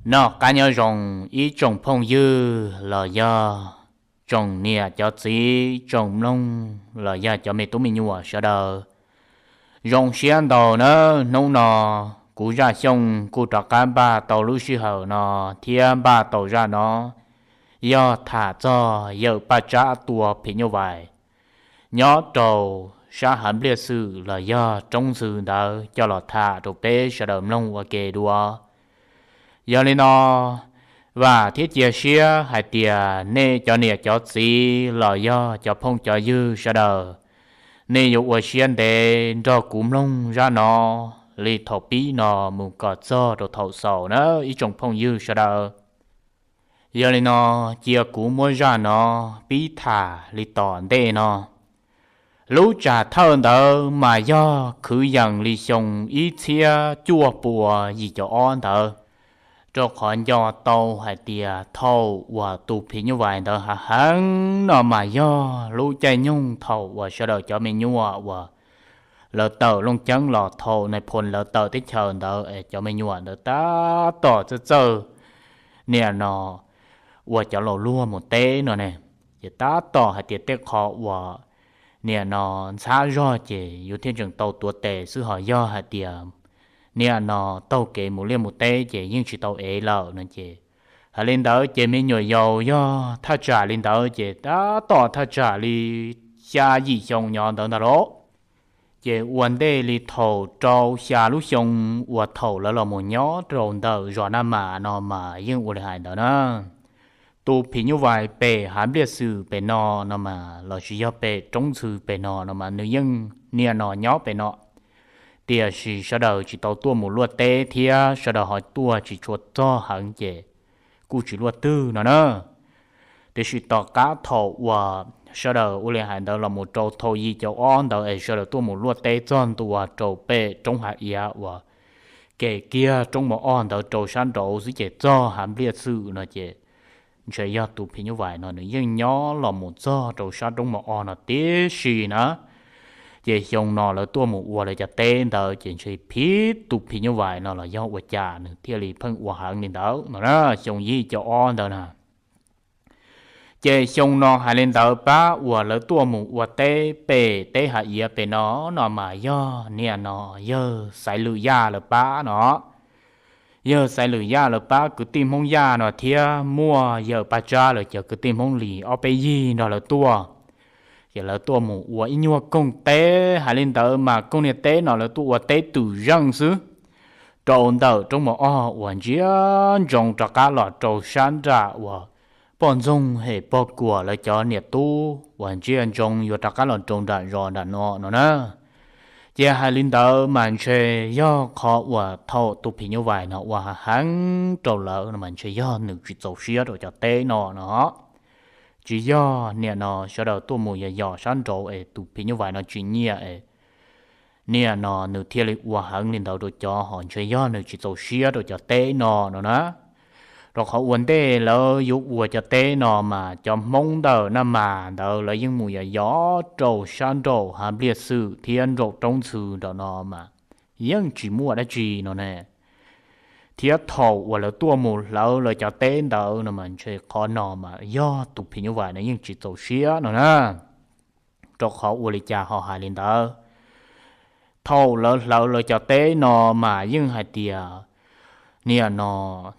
Noj qab nyob zoo ib tsoom phooj ywg los yog tsoom niam cov txiv tsoom mloog los yog cov me tub me nyuam sawv daws. Zoo siab ntau nawb, hnub no kuv Zaj Xyooj kuj rov qab npaj tau lub sij hawm no thiab npaj tau zaj no yog tham txog yawm Paj Tsab tua phim nyuj vais nyob rau sab hav npliaj xwm los yog roob ntxhw ntawd coj los tham rau peb sawv daws mloog ua ke dua. Yog li no, vam thiab cia siab hais tias nej cov niam cov txiv los yog cov phooj cov ywg sawv daws, nej yuav ua siab ntev nrog kuv mloog zaj no li thaum pib no mus kom txog rau thaum xaus na ib tsoom phooj ywg sawv daws. Yog li no, cia kuv muab zaj no pib tham li tom ntej no. Lub tsam thawj ntawd mas yog kwv yees li xyoo ib txhiab cuaj pua yim caum ob ntawd, rau qhov nco tau hais tias thaum uas tus phim nyuj vais ntawd hav heev no mas yog lub caij nyoog thaum uas sawv daws cov me nyuam uas lawv tawm Looj Ceeb los thaum Nais Phoo lawv tawm teb chaws ntawd es cov me nyuam ntawd tab tom txawj txawj niam no ua cov laus luag mus teb no ne. Ces tab tom hais tias tej qho uas niam no ntxhab zog ces yus thiaj tseem tau tuav tes xwb, ho yog hais tias niam no taug kev mus liaj mus teb ces yeej tsis tau ev lawm no ces. Hais li ntawd ces me nyuam yaus yog thaj tsam li ntawd ces tab tom thaj tsam li xya yim xyoo nyob ntawd ntag lauj. Ces ua ntej li thaum rau xya lub xyoo uas thaum lawv los mus nyob rau ntawm zos Naj Mas no mas yeej ua li hais ntawd na. Tus phim nyuj vais pem hav npliaj xwm pem no no mas los sis yog pem roob ntxhw pem no no mas nws yeej niam no nyob pem no, tiam sis sawv daws tsis tau tuaj mus luaj teb thiab sawv daws ho tuaj tsis tshua txog heev ces kuj tsis luaj twg no na. Tiam sis tom qab thaum uas sawv daws ua li hais ntawd los mus rau thaum yim caum ob ntawd es sawv daws tuaj mus luaj teb txog ntua rau pem roob hav iav uas ke kiag roob mos ob ntawd rau sab nraud xwb ces txog hav npliaj xwm no ces ntshe yog tus phim nyuj vais no nws yeej nyob los mus txog rau sab roob mos ob no tib si na. Ces xyoo no lawv tuaj mus ua lawv cov teb ntawd ces ntshe phim tus phim nyuj vais no los yog ua cas nws thiaj li pheej ua heev li ntawd no na, xyoo yim caum ob ntawd na. Ces xyoo no hais li ntawd pab uas lawv tuaj mus ua teb pem teb hav iav pem no no mas yog niam no yawg Xaiv Lwm Yaj lawv pab no. Yawg Xaiv Lwm Yaj lawv pab kwv tij Hmoob Yaj no thiab muaj yawm Paj Tsab lawv cov kwv tij Hmoob Lis ob peb yig nrog lawv tuaj. Ces lawv tuaj mus ua ib nyuag koog teb, hais li ntawd mas koog niag teb no lawv tuaj ua teb twm zeej xwb, rau ntawm roob mos ob uas ntsia ntsoov rov qab los rau sab nram uas poj ntxoog hem pog Kuam lawv cov niam tub uas ntsia ntsoov yuav rov qab los rau nram zos nram no no na. Ces hais li ntawd mas ntshe yog qhov uas thaum tus phim nyuj vais no ua hav heev rau lawv no mas ntshe yog nws tsis txaus siab rau cov teb no no. Tsis yog niam no sawv daws tuaj mus yos yos sab nraud es tus phim nyuj vais no tsis nyiam es niam no nws thiaj li ua heev li ntawd rau cov, ho ntshe yog nws tsis txaus siab rau cov teb no no na. Rau qhov ua ntej lawv yuav ua cov teb no mas cov Hmoob ntawm Naj Mas ntawd lawv yeej mus yos yos rau sab nraum hav npliaj xwm thiab nraum roob ntxhw nraum no mas yeej tsis muaj dab tsi no ne. Thiab thaum uas lawv tuaj mus hlawv lawv cov teb ntawd no mas ntshe qhov no mas yog tus phim nyuj vais no yeej tsis txaus siab no na. Rau qhov ua li cas ho hais li ntawd? Thaum lawv hlawv lawv cov teb no mas yeej hais tias niam no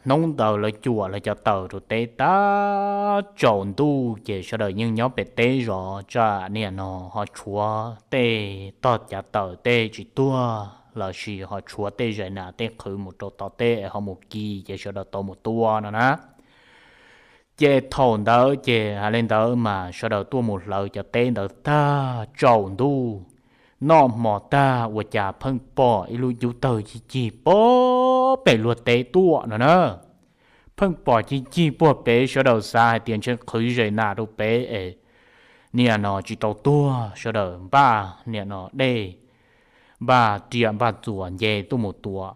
hnub ntawd lawv cuam lawv cov taws rau teb tab tsaus ntuj ces sawv daws yeej nyob pem teb zov tsam niam no ho tshuav tej tog cav taws tej tsis tuag los sis ho tshuav tej zais nas tej qhwv mus rau tom teb es ho mus kis ces sawv daws tau mus tua no na. Ces thaum ntawd ces hais li ntawd mas sawv daws tuaj mus hlawv cov teb ntawd tag tsaus ntuj, noj hmo tag ua cas pheej pom ib lub cub tawg cig cig puag pem luag teb tuaj no na. Pheej pom cig cig puag pem, sawv daws xav hais tias ntshe qhwv zais nas rau pem es niam no tsis tau tuag, sawv daws npaj niam no dej, npaj riam npaj txuas nce tuaj mus tua.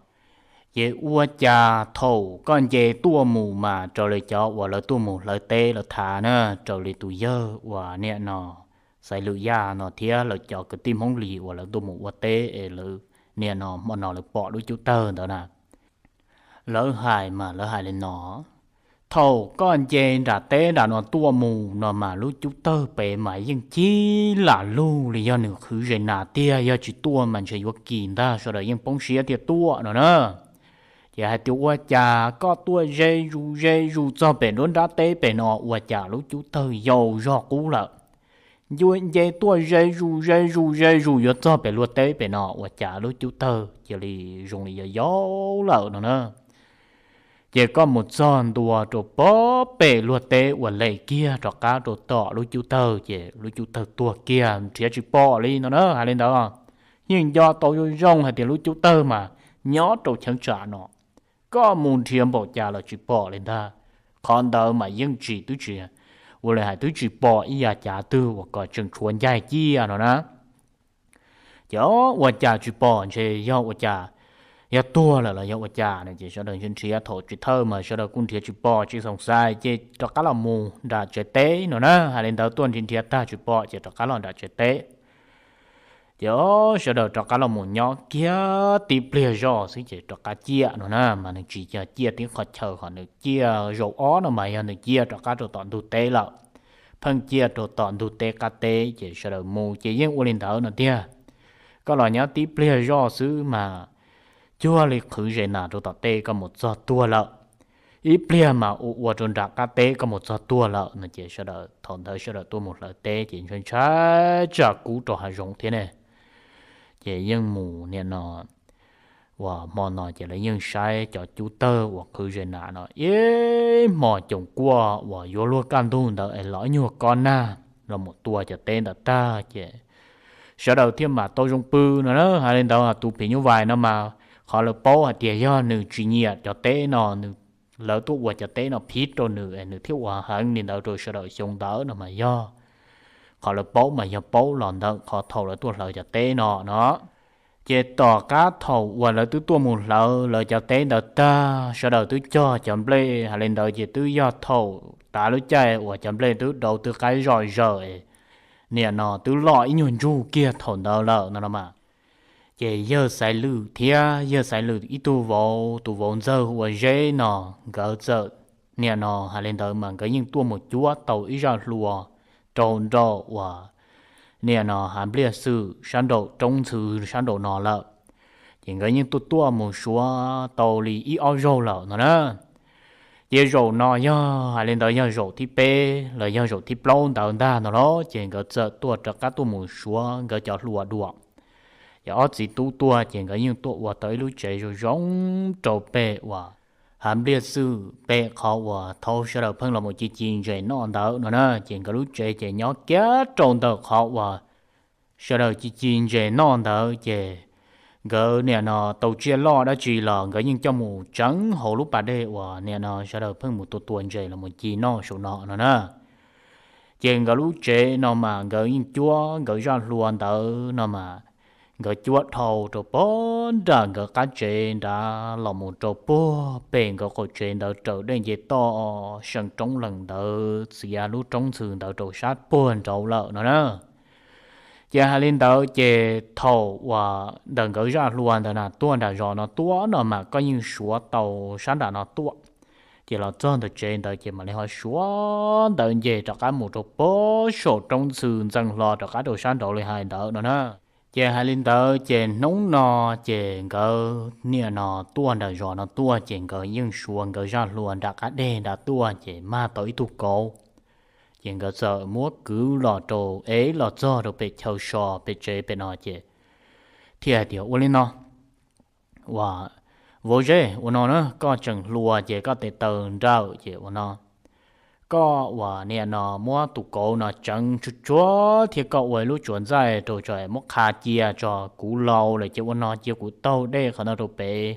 Ces ua cas thaum koj nce tuaj mus mas raws li cov uas lawv tuaj mus hlawv teb lawv tham na, raws li tus yawg uas niam no Xaiv Lwm Yaj no thiab lawv cov kwv tij Hmoob Lis uas lawv tuaj mus ua teb es lawv niam no hmo no lawv pom lub cub tawg ntawd na, Lawv hais mas lawv hais li no: Thaum koj nce nram teb nram no tuaj mus no mas lub cub tawg pem mas yeej cig lam lug li yog nws qhwv zes nas tiag, yog tsis tuaj mas ntshe yuav kis ntag, sawv daws yeej poob siab thiaj tuaj no na. Ces hais tias ua cas koj tuaj ze zus ze zus txog pem nruab nrab teb pem no ua cas lub cub tawg yau zog qub lawm. Nce tuaj ze zus ze zus ze zus yuav txog pem luag teb pem no ua cas lub cub tawg cia li zoo li yau yau lawm no na. Ces koj mus txog ntua rau pem luag teb ua le kiag rov qab rau tom lub cub tawg ces lub cub tawg tuag kiag nrhiav tsis pom li no na. Hais li ntawd, yeej nco tau zoo zoo hais tias lub cub tawg mas nyob rau cheeb tsam no, koj mus nrhiav npaum cas los tsis pom li ntag. Qhov ntawd mas yeej tsis twb tsis ua li hais twb tsis pom ib yav cav twg uas kom tseem tshuav ncaig ciaj no na. Ces ua cas tsis pom, ntshe yog ua cas, yog tuag lawm los yog ua cas no ces sawv daws nrhiav thaum tsis thawj mas sawv daws kuj nrhiav tsis pom tsis xoom xais ces rov qab los mus nram tsev teb no na. Hais li ntawd tuaj nrhiav nrhiav tag tsis pom ces rov qab los nram tsev teb. Ces sawv daws rov qab los mus nyob kiag tib pliag zoj xwb ces rov qab ciaj no na, mas nws tsis yog ciaj tib qhov chaw, qhov nws ciaj zaum ob no mas yog nws ciaj rov qab rau tom ntug teb lawm. Pheej ciaj rau tom ntug teb qab teb ces sawv daws mus ces yeej ua li ntawd no tiag. Koj los nyob tib pliag zoj xwb mas cuag li qhwv zes nas rau tom tej koj mus txog tuag lawm. Ib pliag mas ua ua rau nram qab teb koj mus txog tuag lawm no ces sawv daws thaum ntawd sawv daws tuaj mus hlawv teb ces ntshai ntshai tsam kub rau hav zoov thiab ne. Ces yeej mus nim no uas hmo no ces lawv yeej saib cov cub tawg uas qhwv zes nas no ib hmo coom kuaj uas yuav luag kaj ntug ntawd es los ib nyuag kob nag los mus tua cov teb ntawd tag ces sawv daws thiaj mam tau zoo pw no na. Hais li ntawd tus phim nyuj vais no mas qhov lawv paub hais tias yog nws tsis nyiam cov teb no, nws, lawv tuaj ua cov teb no phiv rau nws es nws thiaj ua heev li ntawd rau sawv daws xyoo ntawd no mas yog qhov lawv paub mas yog paub los ntawm qhov thaum lawv tuaj hlawv cov teb no no. Ces tom qab thaum uas lawv twb tuaj mus hlawv lawv cov teb ntawd tag sawv daws twb cog cov nplej hais li ntawd ces twb yog thaum tav lub caij uas cov nplej twb dauv twb qaib zom zaws, nim no twb loj ib nyuag ntsug kiag thaum ntawd lawm no no mas. Ces yawg Xaiv Lwm thiab yawg Xaiv Lwm ib tug vauv, tus vauv ntxawg hu ua Zeb no, nkawd txawm nim no hais li ntawd mas nkawd yeej tuaj mus cuab tau ib zaj hlua rau nraum uas nim no hav npliaj xwm sab nraum roob ntxhw sab nraum no lawm. Ces nkawd yeej tuaj tuaj mus suav tau li ib ob zaug lawm no na. Ces zaum no yog hais li ntawd yog zaum thib peb los yog zaum thib plaub ntawd ntag no los ces nkawd txawm tuaj rov qab tuaj mus suav nkawd cov hlua dua. Ces ob txiv tub tuaj ces nkawd yeej tuaj ua tau ib lub tsev zoo zoo rau pem uas hav npliaj xwm pem qhov uas thaum sawv daws pheej los mus ci ci ntses noj ntawd no na. Ces nkawd lub tsev ces nyob kiag rau ntawm qhov uas sawv daws ci ci ntses noj ntawd ces nkawd nim no tau tsiaj loj dab tsi los nkawd yeej coj mus tseev hauv lub pas dej uas nim no sawv daws pheej mus tua tua ntses los mus ci noj saum no no na. Ces nkawd lub tsev no mas nkawd yeej cuab nkawd zaj hlua ntawd no mas nkawd cuab dhau rau pem nram nkawd qab tsev nrad los mus rau puag pem nkawd qaum tsev ntawd raws dej nce toj seem roob lees ntawd txiav lub roob ntxhw ntawd rau sab puag nraud lawm no na. Ces hais li ntawd ces thaum uas ntawm nkawd zaj hlua ntawd na tuaj nram zos no tuaj no mas koj yeej suav tau sab nram no tuaj. Ces los txog ntawm tsev ntawd ces mam li ho suav ntawd nce rov qab mus rau pem saum roob ntxhw ntxeev hlo rov qab rau sab nraud li hais ntawd no na. Ces hais li ntawd ces hnub no ces nkawd nim no tuaj nram zos no tuaj ces nkawd yeej suav nkawd zaj hlua nram qab deg nrad tuaj ces mag tau ib tug kauv. Ces nkawd txawm muab kwv los rau ev los txog rau pem chaw so pem tsev pem no ces thiaj hais tias ua li no, uas vauv Zeb, ua no na, koj tseem hluas ces koj tes taw nrawm ces ua no, koj uas nim no muab tus kauv no tseev tsuag tsuag thiab koj ua ib lub tsuas ntxaij rau tso es muab qha cia tso, kuv laus lawm ces ua no cia kuv taug dej qhov no rau pem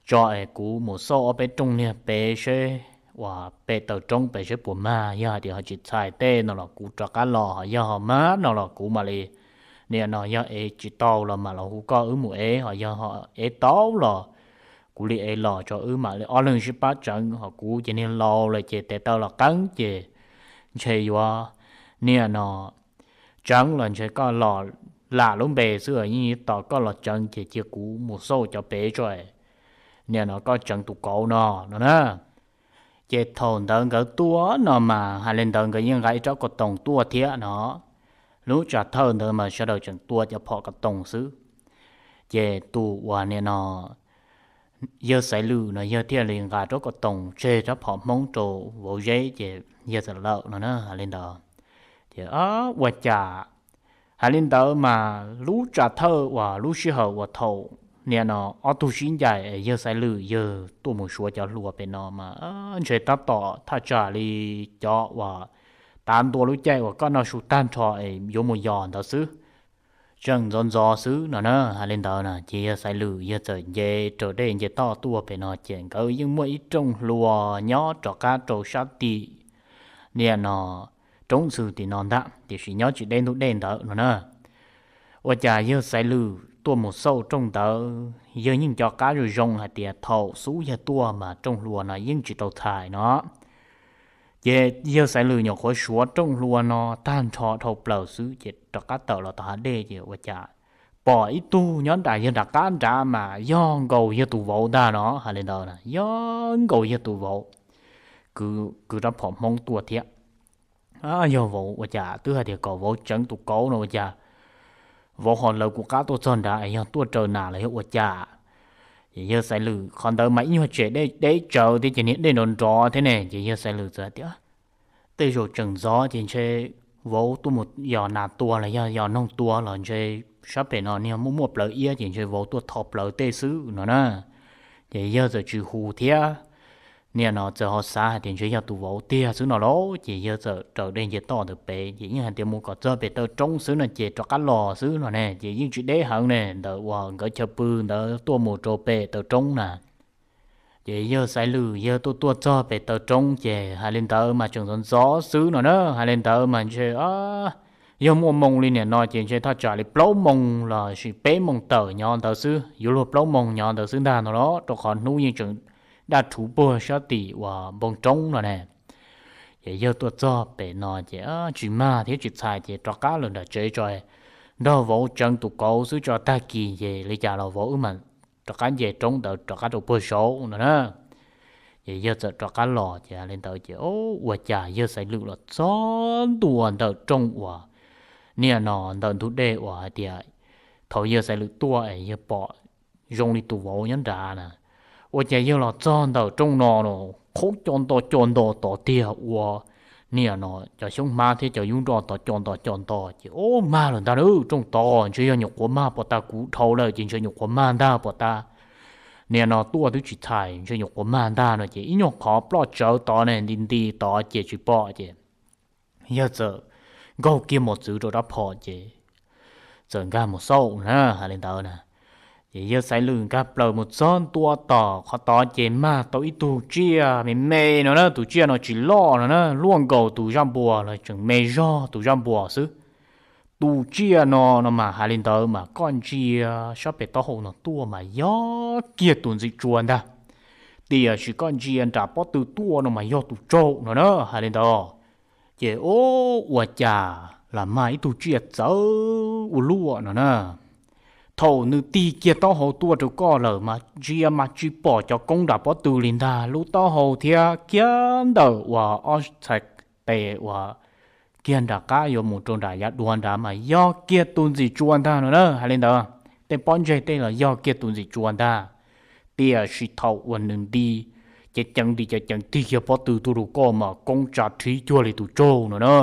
tso es kuv mus xauj ob peb rooj niag pem seb uas pem taw roob pem seb puas mag, yog hais tias ho tsis txhais tej no los kuv rov qab los, ho yog ho mag no los kuv mam li nim no yog ev tsis tau los mam los hu koj wb mus ev, ho yog ho ev tau los kuv li ev los tso wb mam li ob leeg sib pab tseev, ho kuv ces niag laus lawm ces tes taw los qeeb ces ntshe yuav nim no tseev los ntshe koj los lam lub npe xwb, yeej yuav tos koj los tseev ces cia kuv mus xauj cov pem tso es nim no koj tseev tus kauv no no na. Ces thaum ntawd nkawd tuaj no mas hais li ntawd nkawd yeej nqa ib rab ko toos tuaj thiab no. Lub tsam thawj ntawd mas sawv daws tseem tua cov phom ko toos xwb. Ces tus uas nim no yawg Xaiv Lwm no yawg thiaj li nqa rab ko toos tseg rab phom Hmoob rau vauv Zeb, ces yawg txawm lawm no na, hais li ntawd. Ces ua cas hais li ntawd mas lub tsam thawj uas lub sij hawm uas thaum nim no ob tug sib ncaim es yawg Xaiv Lwm yawg tuaj mus suav cov hlua pem no mas ntshe tab tom thaj tsam li cov uas tav ntua lub caij uas koj noj su tag nrho es yuav mus yos ntawd xwb, tseem ntxov ntxov xwb no na, hais li ntawd na. Ces yawg Xaiv Lwm yawg txawm nce raws dej nce toj tuaj pem no ces nkawd yeej muaj ib rooj hlua nyob rov qab rau sab tim nim no roob ntxhw tim no ntag, tiam sis nyob tsis deb ntug dej ntawd no na. Ua cas yawg Xaiv Lwm tuaj mus xauj rooj ntawd yawg yeej nco qab zoo zoo hais tias thaum xub yawg tuaj mas rooj hlua no yeej tsis tau txhais no. Ces yawg Xaiv Lwm nyuam qhuav suav rooj hlua no tag nrho dhau plaws xwb ces rov qab tawm los tom hav dej ces ua cas pom ib tug nyob nram yawg nram qab nrad mas yog nkaus yawg tus vauv ntag no, hais li ntawd na, yog nkaus yawg tus vauv kwv rab phom Hmoob tuaj thiab. Yog vauv ua cas twb hais tias kom vauv tseev tus kauv no ua cas vauv ho lawv kuv qab tuaj txog nrad es yog tuaj raws nas los yog ua cas? Ces yawg Xaiv Lwm qhov ntawd mas ib nyuag tsem deb tsawv thiab ces niag dej nrov nrov thiab ne, ces yawg Xaiv Lwm txawm tias tej zaum tseem ntxov ces ntshe vauv tuaj mus yos nas tua los yog yos noog tua los ntshe sab pem no niag muaj muaj plawv iab ces ntshe vauv tuaj tho plawv tej xwb no na. Ces yawg txawm tsis hu thiab, nim no txawm ho xav hais tias ntshe yog tus vauv tiag xwb no lauj, ces yawg txawm raws dej nce toj ntawd pem ces yeej hais tias mus kom txog pem taw roob xwb no ces rov qab los xwb no ne, ces yeej tsis deb heev ne, ntawm uas nkawd chaw pw ntawd tuaj mus rau pem taw roob na. Ces yawg Xaiv Lwm yawg tuaj tuaj txog pem taw roob ces hais li ntawd mas tseem ntxov ntxov xwb no na, hais li ntawd mas ntshe yog muaj moo li nim no ces ntshe thaj tsam li plaub moo los sis peb moo tawm nyob ntawd xwb, yuav luag plaub moo nyob ntawd xwb ntag no los, rau qhov hnub yeej tseem daj rhuv puag sab tim uas npoo roob no ne. Ces yawg tuaj txog pem no ces tsis mag thiab tsis txhais ces rov qab lawm nram tsev tso, nrog vauv tseev tus kauv xwb tso, tag kis ces li cas los vauv wb mam rov qab nce roob ntawd rov qab rau puag saud no na. Ces yawg txawm rov qab los ces li ntawd ces ua cas yawg Xaiv Lwm los txog ntua ntawm rooj uas nim no ntawm ntug dej uas hais tias thaum yawg Xaiv Lwm tuaj es yawg pom zoo li tus vauv nyob nrad na. Ua cas yawg los txog ntawm rooj no los qhov co nto co nto tod tiag ua nim no cov xyoob hmab thiab cov yub nroj tod co nto co nto ces ua mag lawm ntag na, rooj tod ntshe yog nyuam qhuav mag pom tas, kuv dhau lawm ces ntshe nyuam qhuav mag ntag pom tas. Nim no tuaj twb tsis txhais ntshe nyuam qhuav mag ntag no ces ib nyuag qhov ploj tsawv tod ne, nti nti tod ces tsis pom ces yawg txawm nkaug kiag mos txwv rau rab phom ces txawm nkag mus xauj na, hais li ntawd na. Ces yawg Xaiv Lwm nkag plaws mus txog ntua tom qhov tod ces mag tau ib tug tsiaj me me no na, tus tsiaj no tsis loj no na, luaj nkaus tus zaj npua los tseem me zog tus zaj npua xwb. Tus tsiaj no no mas hais li ntawd mas koj ntsia sab pem taub hau no tuaj mas yog kiag tus ntxim tsua ntag, tiam sis koj ntsia nram pob tw tuaj no mas yog tus tsaug no na, hais li ntawd. Ces ua cas lam mag ib tug tsiaj txawv ua luaj no na. Thaum nws tig kiag taub hau tuaj rau koj lawm mas ntsia mas tsis pom cov koob nram pob tw li ntag, lub taub hau thiab kiag ntawm uas ob txhais tes uas kiag nram qab yuav mus rau nram yav duav nrad mas yog kiag tus ntxim tsua ntag no na, hais li ntawd. Tej pob ntseg tej los yog kiag tus ntxim tsua ntag, tiam sis thaum uas nws nti ceev ceev nti ceev ceev tig kiag pob tw tuaj rau koj mas koob tsa rhib cuag li tus tsaug no na.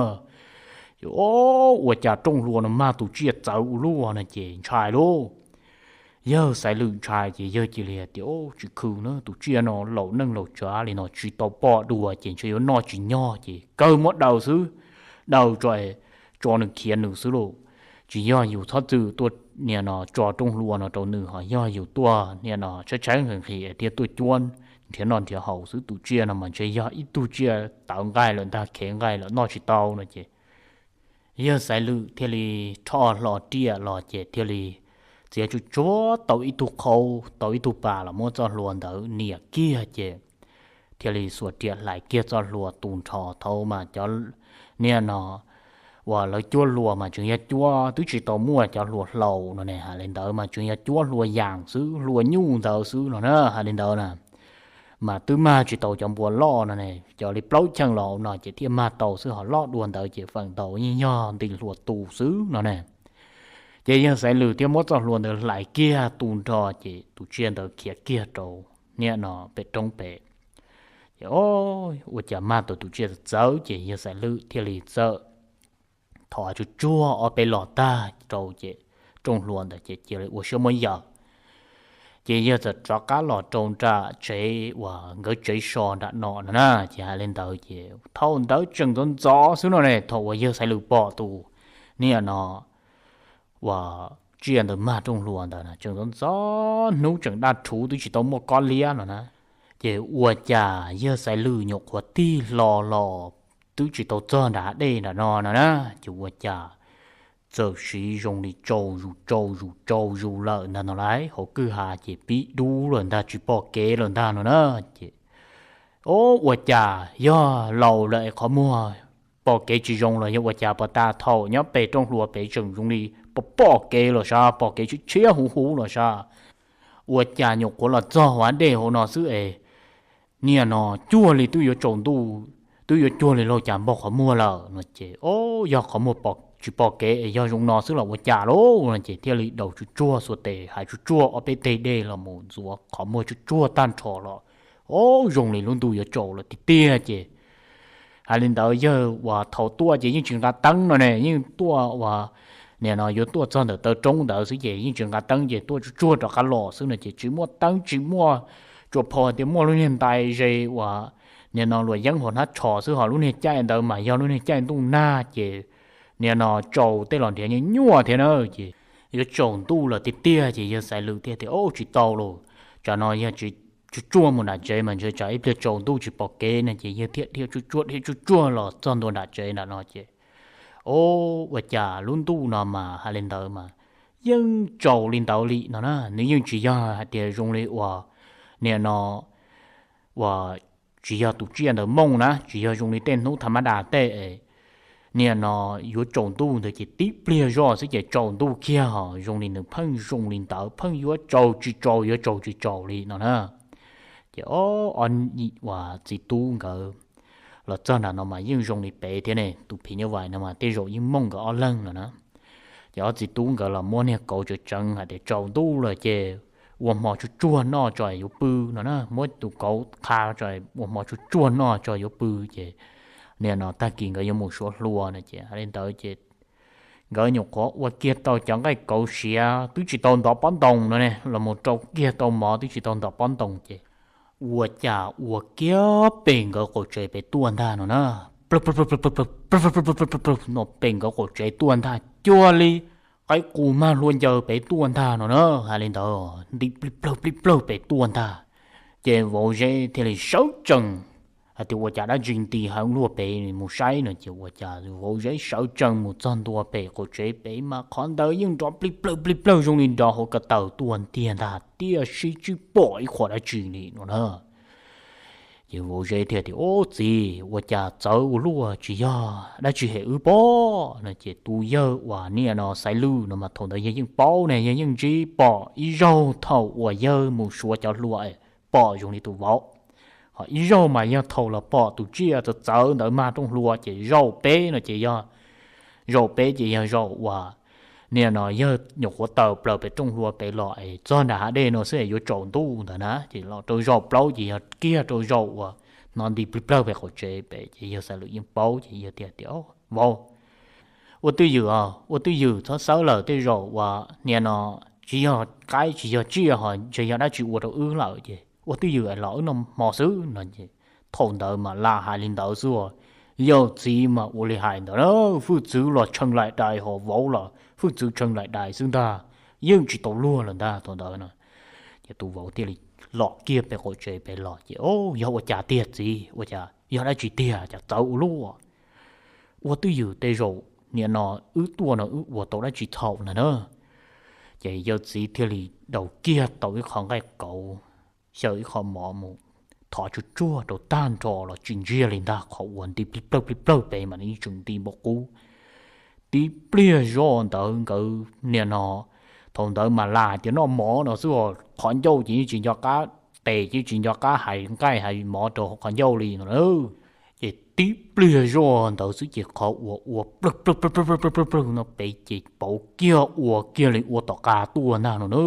Ces ua cas rooj hlua no mag tus tsiaj txawv ua luaj no ces ntshai lauj. Yawg Xaiv Lwm ntshai ces yawg cia li tias tsis khw na, tus tsiaj no laus neej laus tsav li no tsis tau pom dua ces ntshe yuav noj tsis nyog ces kawg muab daws xwb, daws tso, tso nws khiav nws xwb lauj. Tsis yog yus txhob txwm tuaj nim no tso rooj hlua no rau nws, ho yog yus tuaj nim no tshaib tshaib nqhis nqhis thiab tuaj cuab nrhiav noj nrhiav haus xwb, tus tsiaj no mas ntshe yog ib tug tsiaj tawv nqaij lawm ntag, khev nqaij lawm noj tsis tau no ces yawg Xaiv Lwm thiaj li rho hlo riam los ces thiaj li txiav tsuj tsuav tau ib tug qhau, tau ib tug pas los muab txoj hlua ntawd nias kiag ces thiaj li xuas riam hlais kiag txoj hlua tu nrho thaum mas cov nim no uas lawv cuab hlua mas tseem yog cuab twb tsis tau muaj cov hlua hlau no ne, hais li ntawd mas tseem yog cuab hlua yas xwb, hlua nyuj ntawd xwb no na, hais li ntawd na. Mas twb mag tsis tau cov npua loj no ne, cov li plaub cheej los no ces thiaj mag tau xwb, ho loj dua ntawd ces feem ntau yeej yog nti hlua tu xwb no ne. Ces yawg Xaiv Lwm thiaj muab txoj hlua ntawd hlais kiag tu nrho ces tus tsiaj ntawd khiav kiag rau niaj no pem roob pem. Ces o, ua cas mag tau tus tsiaj txawv txawv ces yawg Xaiv Lwm thiaj li txawm thov tsuag tsuag ob peb los tag rau ces rooj hlua ntawd ces cia li ua siab muab yawm. Ces yawg txawm rov qab los rau nram tsev uas nkawd tsev so nram no no na, ces hais li ntawd ces thaum ntawd tseem ntxov ntxov xwb no ne, thaum uas yawg Xaiv Lwm pom tus niaj no uas tsiaj ntawd mag rooj hlua ntawd na, tseem ntxov ntxov hnub tseem daj rhuv twb tsis tau muaj kob liab no na. Ces ua cas yawg Xaiv Lwm nyuam qhuav tig hlo los twb tsis tau txog nram hav dej nram no no na, ces ua cas txawm siv zoo li tsaus zus tsaus zus tsaus zus lawm ntag no lauj, hauv kwj ha ces pib dub lawm ntag, tsis pom kev lawm ntag no na. Ces o, ua cas yog laus lawm es qhov muag pom kev tsis zoo los yog ua cas, pas tas thaum nyob pem rooj hlua pem tseem zoo li pom pom kev los sav, pom kev tshiab tshiab huv huv los sav, ua cas nyuam qhuav los txog hav dej hauv no xwb es niaj no cuag li twb yuav tsaus ntuj, twb yuav cuag li laug cas npog qhov muag lawm no. Ces o, yog qhov muag tsis pom kev es yog zoo no xwb los ua cas lauj no, ces thiaj li daus tsuag tsuag xuas tes hais tsuag tsuag ob peb teg dej los mus ntxuav qhov muag tsuag tsuag tag nrho los o, zoo li lub ntuj yuav tsaus lawm tiag tiag. Ces hais li ntawd yawg uas thaum tuaj ces yeej tsis nqa teeb no ne, yeej tuaj uas niaj no yuav tuaj txog ntawm taw roob ntawd xwb ces yeej tsis nqa teeb ces tuaj tsuag tsuag rov qab los xwb no ces tsis muaj teeb tsis muaj, tsuas pom tias muaj lub niag ntais ze uas niaj no luam yeeb hauv hnab tsho xwb, ho lub niag caij ntawd mas yog lub niag caij ntuj nag ces niaj no tsaus tej los nrhiav nyuaj nyuaj thiab na. Ces yuav tsaus ntuj lawm tiag tiag ces yawg Xaiv Lwm thiaj tias o, tsis tau lauj, tsam no yog tsis tsuag tsuag mus nram tsev mas ntshe tsam ib pliag tsaus ntuj tsis pom kev no ces yawg thiaj dhia tsuag tsuag dhia tsuag tsuag los txog ntua nram tsev nram no ces o, ua cas lub ntuj no mas hais li ntawd mas yeej tsaus li ntawd li no na, nws yeej tsis yog hais tias zoo li uas niaj no uas tsis yog tus tsiaj ntawd mooj na, tsis yog zoo li tej hnub tha mab das tej niaj no yuav tsaus ntuj ntawd ces tib pliag zoj xwb ces tsaus ntuj kiag ho zoo li nws pheej zoo li ntawd, pheej yuav tsaus tsis tsaus yuav tsaus tsis tsaus li no na. Ces o, uas txiv tub nkawd los txog nram no mas yeej zoo li pem thiab ne, tus phim nyuj vais no mas tej zaum yeej mooj nkawd ob leeg no na. Ces ob txiv tub nkawd los muab niag kauv tsev tseev hais tias tsaus ntuj lawm ces ua hmo tsuag tsuag noj tso yuav pw no na, muab tus kauv qha tso ua hmo tsuag tsuag noj tso yuav pw. Ces niaj no tag kis nkawd yuav mus suav hlua no ces hais li ntawd ces nkawd nyuam qhuav ua kiag tau cov nqaij kauv siav twb tsis tau ntov pob ntoos no ne, los mus rau kiag tau mov twb tsis tau ntov pob ntoos ces ua cas ua kiag pem nkawd qaum tsev pem tuaj ntag no na. Plawg, plawg, plawg, plawg, plawg, plawg, plawg, plawg, plawg, plawg, no pem nkawd qaum tsev tuaj ntag cuag li qaib qus mag hlua ncaws pem tuaj ntag no na. Hais li ntawd nti plij plawg plij plawg pem tuaj ntag. Ces vauv Zeb thiaj li sawv tsees hais tias ua cas dab tsi nti heev luaj pem, mus saib no ces ua cas vauv Zeb sawv tsees mus txog ntua pem qaum tsev pem mas qhov ntawd yeej nrov plij plawg plij plawg zoo li nrov hauv ko taw tuaj ntiag ntag, tiam sis tsis pom ib qho dab tsi li no na. Ces vauv Zeb thiaj tias, Ub txiv, ua cas txawv ua luaj, tsis yog dab tsi hem wb pob? No ces tus yawg uas niaj no Xaiv Lwm no mas thaum ntawd yawg yeej paub ne, yawg yeej ntsib pom ib zaug thaum uas yawg mus suav cov hlua pom zoo li tus vauv. Ho ib zaug mas yog thaum los pom tus tsiaj txawv txawv ntawd mag rooj hlua ces zaum peb no ces yog zaum peb ces yog zaum uas niaj no yawg nyuam qhuav tawm plaws pem rooj hlua pem los es txog nram hav dej no xwb es yuav tsaus ntuj ntawd na, ces los rau zaum plaub ces yog kiag rau zaum uas no nti plig plawg pem qaum tsev pem. Ces yawg Xaiv Lwm yeej paub ces yawg thiaj tias, Vauv, ua twj ywm os, ua twj ywm txhob xawb lawm, tej zaum uas niaj no tsis yog qaib tsis yog tsiaj ho ntshe yog dab tsi ua rau wb lawm ces ua twj ywm es los wb noj hmo xwb no. Thaum ntawd mas lam hais li ntawd xwb, yawg txiv mas ua li hais ntawd, hwj txwv los tshee laim dais ho vauv los hwj txwv tshee laim dais xwb ntag, yeej tsis tau luag lawm ntag thaum ntawd no. Ces tus vauv thiaj li los kiag pem qaum tsev pem los ces, Yog ua cas tiag txiv, ua cas yog dab tsi tiag cas txawv ua luaj? Ua twj ywm tej zaum niaj no wb tuaj no wb ua tau dab tsi txhaum na na. Ces yawg txiv thiaj li daus kiag tau ib qho nqaij kauv, xyaw ib qho mov mus thov tsuag tsuag rau tag nrho los tsis ntsiag li ntag, qhov uas nti plig plawg plig plawg pem mas nws yeej tseem nti npaum qub. tib pliag zoj ntawd nkawd niam no, thaum ntawd mas lam tias noj mov no xwb os, qhov ncauj ces yeej tsis nco qab, tes ces tsis nco qab hais nqaij hais mov rau qhov ncauj li no. Ces tib pliag zoj ntawd xwb ces qhov uas ua plawg plawg plawg plawg no pem ces pauv kiag ua kiag li ua tom qab tuaj ntag no na.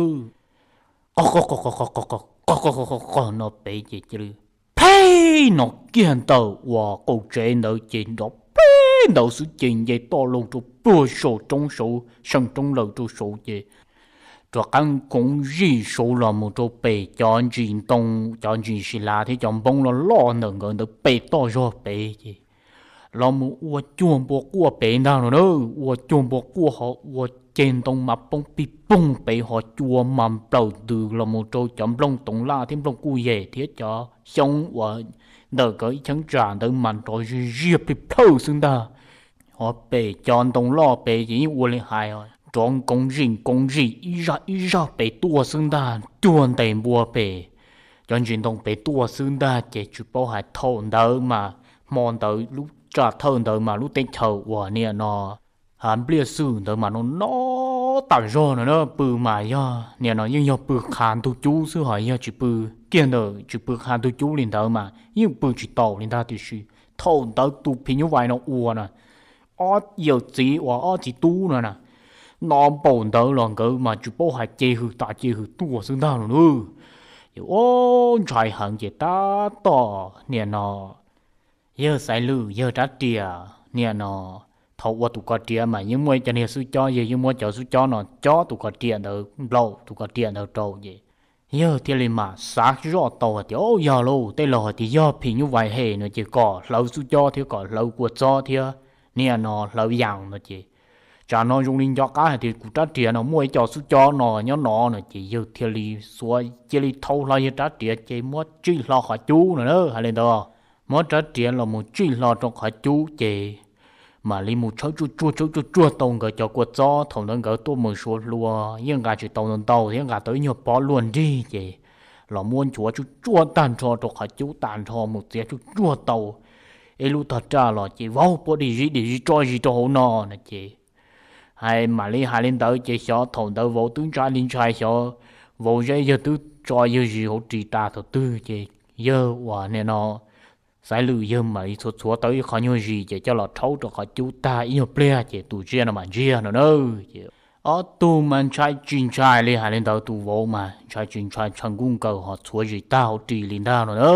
Qo qo qo qo qo qo qo qo qo qo qo no pem ces cia li pheej no kiag ntawm uas qaum tsev ntawd ces nrov peb ntawd xwb ces nce toj loo rau puag saum roob saud seem roob lawm rau saud ces rov qab nkoov zij saud los mus rau pem cov ntsis ntoo, cov ntsis si lav thiab cov npoob loj loj ntawm nkawd ntawd pem toj zog pem ces los mus ua cuag npua quaj pem ntag no na. Ua cuag npua quaj ho ua ceg ntoo mas poob pig poog pem ho cua mas nplawm ntws los mus rau cov nplooj toov laj thiab nplooj kuj yem thiab cov xyoob uas ntawm nkawd ib cheeb tsam ntawd mas nrov ziag ziag plig plhawj xwb ntag. Ho pem cov ntoo loj pem ces yeej ua li hais, nrov nkoov zij nkoov zij ib zaj ib zaj pem tuaj xwb ntag, cuag ntes npua pem cov ntsis ntoo pem tuaj xwb ntag ces tsis paub hais thaum ntawd mas hmo ntawd lub tsam thawj ntawd mas lub teb chaws uas niam no ha npliaj xwm ntawd mas no no tas zog no na, pw mas yog niam no yeej yog pw qha ntug cub xwb ho yog tsis pw kiag ntawm tsis pw qha ntug cub li ntawd mas yeej pw tsis taus li ntag tiam sis thaum ntawd tus phim nyuj vais no ua na ob yawm txiv uas ob txiv tub no na no npaum ntawd los nkawd mas tsis paub hais ce hws tas ce hws tuaj xwb ntag no na. Ces ua ntshai heev ces tab tom niam no yawg Xaiv Lwm yawg rab riam niam no thaum ua tus ko riam mas yeej muaj ib co niag xub cob, yawg yeej muab cov xub cob no cob tus ko riam ntawd nplaum tus ko riam ntawd rau ces yawg thiaj li mam xav zoj tau hais tias, o, yog lauj, tej laus hais tias yog phim nyuj vais hem no ces kom hlawv xub cob thiab kom hlawv kua txob thiab niam no hlawv yas no ces tsam no zoo li nco qab hais tias kuv rab riam no muaj ib co xub cob no nyob no no ces yawg thiaj li xuav cia li thau hlo yawg rab riam ces muab tsij hlo qhov cub no na, hais li ntawd muab rab riam los mus tsij hlo rau qhov cub ces mam li mus tshawb tsuag tsuag tshawb tsuag tsuag tau nkawd cov kua txob. Thaum ntawd nkawd tuaj mus suav hlua yeej nqa tsis tau ntau ntau thiab, nqa tau ib nyuag pob luaj nrig ces los muab nchuav tsuag tsuag tag nrho rau qhov cub tag nrho mus txiav tsuag tsuag tau ib lub tog raj los ces vau puab dim zis dim zis tso zis rau hauv no no ces hais mam li hais li ntawd ces xyov thaum ntawd vauv twb ntshai li ntshai, xyov vauv zeb yawg twb tso yawg zis hauv ris tas thaum twg ces yawg uas niam no Xaiv Lwm yawg mam li txhuav txhuav tau ib qho nyuag zis ces coj los rhaub rau qhov cub tag ib nyuag pliag ces tus tsiaj no mam ntsiag no na. Ces ob tug mas ntshai tsis ntshai li hais li ntawd, tus vauv mas ntshai tsis ntshai, tshaw nkuj nkaws ho txhuav zis tag hauv ris li ntag no na.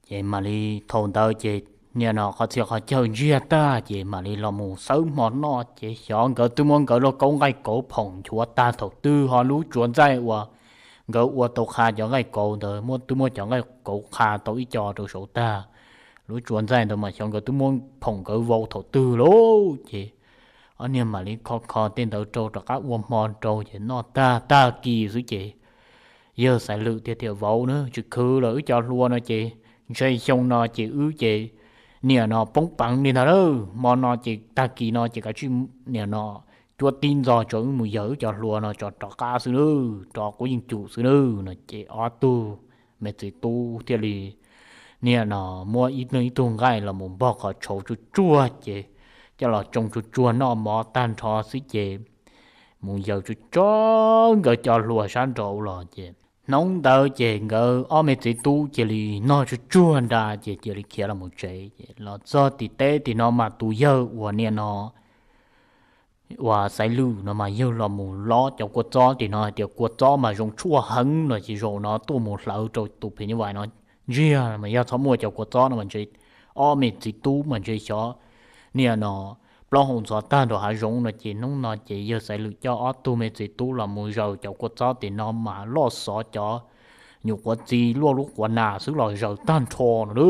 Ces mam li thaum ntawd ces niam no qhov txhia qhov chaw ntsiag tag ces mam li los mus xawb hmo noj ces xyov nkawd twb muab nkawd lauj kaub nqaij kauv phoom nchuav tag thaum twg ho lub tsuav ntxaij uas nkawd ua tau qha cov nqaij kauv ntawd muab twb muab cov nqaij kauv qha tau ib co rau saud tag. Lub tsuav ntxaij ntawd mas xyov nkawd twb muab phoom nkawd vau thaum twg lauj. Ces ob niag mam li kho kho tej ntawd rau rov qab ua hmo rau ces noj tag tag kis xwb ces yawg Xaiv Lwm thiaj tias, vauv na, tsis khwv lawm, wb cov hlua no ces ntshe xyoo no ces wb ces niam no poob peev li ntag na. Hmo no ces tag kis no ces kav tsij niam no cuab tib ntxo tso wb mus yawg wb cov hlua no tso rov qab xwb nawb, rov quav yeej cum xwb nawb no ces ob tug me txiv tub thiaj li niam no muab ib tug ib tug nqaij los mus npog qhov tshauv tsuag tsuag ces coj los tsoo tsuag tsuag noj mov tag nrho xwb ces mus yawg tsuag tsuag nkawd cov hlua sab nraud los ces hnub ntawd ces nkawd ob me txiv tub cia li noj tsuag tsuag nra ces cia li khiav los mus tsev. Ces los txog tim teb tim no mas tus yawg uas niam no uas Xaiv Lwm no mas yawg los mus lob cov kua txob tim no hais tias kua txob mas zoo tshuaj heev no ces zaum no tuaj mus hlawv rau tus phim nyuj vais no ntsiag mas yog txhob muaj cov kua txob no mas ntshe ob me txiv tub mas ntshe xyov niam no plaub hau ntxhov tag nrho hav zoov no ces hnub no ces yawg Xaiv Lwm coj ob tug me txiv tub los mus zaws cov kua txob tim no mas loj xov cov nyuam quav txiv luaj lub quav nas xwb los zaws tag nrho no na.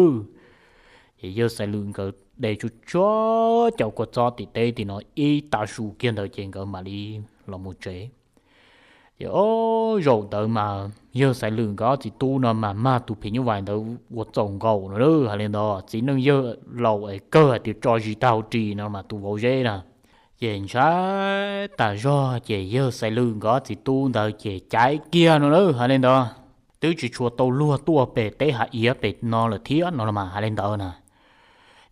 Ces yawg Xaiv Lwm nkawd de tsuag tsuag cov kua txob tim teb tim no ib tav su kiag ntawd ces nkawd mam li los mus tsev. Ces o, zaum ntawd mas yawg Xaiv Lwm nkawd ob txiv tub no mas mag tus phim nyuj vais ntawd ua txaus nkaus no na. Hais li ntawd txiv neej yawg laus es kawg hais tias tso zis tag hauv ris no mas tus vauv zeb na ces ntshai tas zog ces yawg Xaiv Lwm nkawd ob txiv tub ntawd ces caiv kiag no na. Hais li ntawd twb tsis tshua tau luag tuaj pem teb hav iav pem no lawm thiab no los mas hais li ntawd na.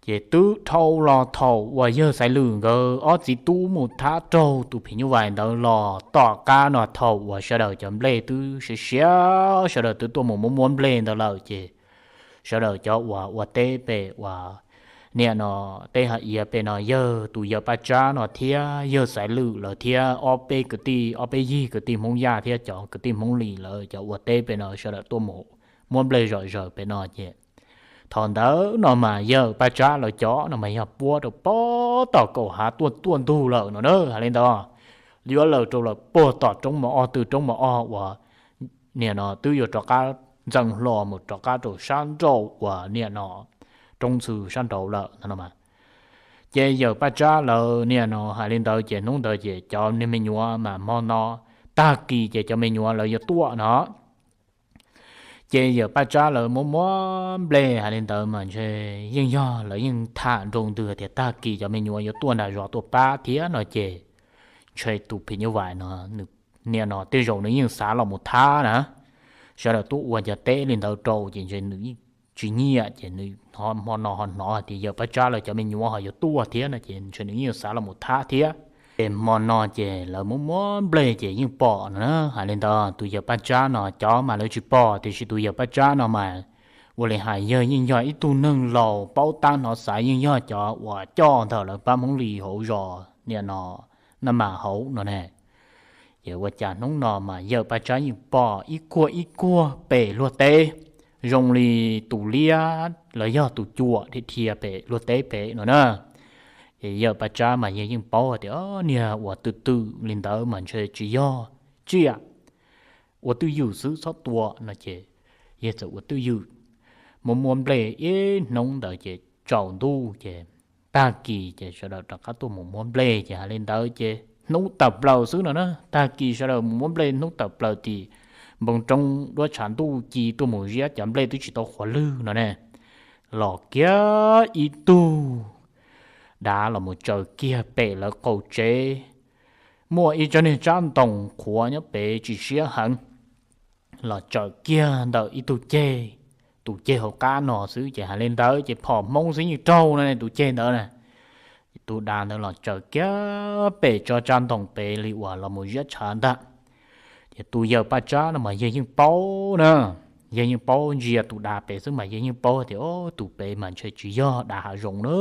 Ces twb dhau los thaum uas yawg Xaiv Lwm nkawd ob txiv tub mus thab raug tus phim nyuj vais ntawd los tom qab no, thaum uas sawv daws cov nplej twb siav siav, sawv daws twb tuaj mus muab muab nplej ntawd lawm ces sawv daws cov uas ua teb pem uas niam no, teb hav iav pem no, yawg, tus yawg Paj Tsab no thiab yawg Xaiv Lwm lawv thiab ob peb kwv tij, ob peb yig kwv tij Hmoob Yaj thiab cov kwv tij Hmoob Lis lawv cov ua teb pem no sawv daws tuaj mus muab nplej zom zaws pem no ces thaum ntawd no mas yawg Paj Tsab lawv cov no mas yog puab rau puag tom kaum hav tuaj tuaj ntug lawm no na. Hais li ntawd, yuav lawm rau lawm puag tom roob mos ob, tw roob mos ob uas niam no twb yuav rov qab ntxeev hlo mus rov qab rau sab nrauj uas niam no roob ntxhw sab nraud lawm no. Ces yawg Paj Tsab lawv niam no hais li ntawd ces hnub ntawd ces cov niag me nyuam mas hmo no tag kis ces cov me nyuam lawv yuav tuaj no. Ces yawg Paj Tsab lawv muab muab nplej hais li ntawd mas ntshe yeej yog lawv yeej tham nroo ntws tias tag kis cov me nyuam yuav tuaj nram zos tuaj pab thiab no ces ntshe tus phim nyuj vais no niam no tej zaum nws yeej xav los mus thab na. Sawv daws tuaj ua cov teb li ntawd rau ces ntshe nws tsis nyiam ces nws hmo no ho hnov tias yawg Paj Tsab lawv cov me nyuam ho yuav tuaj thiab no ces ntshe nws yeej xav los mus thab thiab. Ces hmo no ces lawv muab muab nplej ces yeej pom no na. Hais li ntawd tus yawg Paj Tsab no cov mas lawv tsis pom, tiam sis tus yawg Paj Tsab no mas ua li hais yawg yeej yog ib tug neeg laus paub tab hnov xaiv, yeej yog cov uas coj ntawm lawv pab Hmoob Lis hauv zos niam no, na mas hauv no ne. Ces ua cas hnub no mas yawg Paj Tsab yeej pom ib kuag ib kuag pem luag teb zoo li tus liab los yog tus cuam dhia dhia pem luag teb pem no na. Ces yawg Paj Tsab mas yawg yeej paub tias niag uas twm twm li ntawd mas ntshe tsis yog tsiaj, ua twj ywm xwb txhob tua no ces yawg txawm ua twj ywm muab muab nplej ib hnub ntawd ces tsaus ntuj ces tag kis ces sawv daws rov qab tuaj mus muab nplej ces hais li ntawd ces hnub tawm plaws xwb no na. Tag kis sawv daws mus muab nplej hnub tawm plaws tim npoo roob duab tshav ntuj ci tuaj mus ziab cov nplej twb tsis tau qhuav lwg no ne, los kiag ib tug dav los mus tsaws kiag pem lawv qaum tsev, muaj ib tsob niag tsab ntoo qhuav nyob pem tsis siab heev los tsaws kiag ntawm ib tug ceg, tus ceg hauv qab no xwb ces hais li ntawd ces phom Hmoob xwb yeej raug no ne tus ceg ntawd na. Tus dav ntawd los tsaws kiag pem tsob tsab ntoo pem li uas los mus ziab tshav ntag. Ces tus yawg Paj Tsab no mas yawg yeej paub na, yawg yeej paub ntsia tus dav pem xwb mas yawg yeej paub tias tus pem mas ntshe tsis yog dav hav zoov na,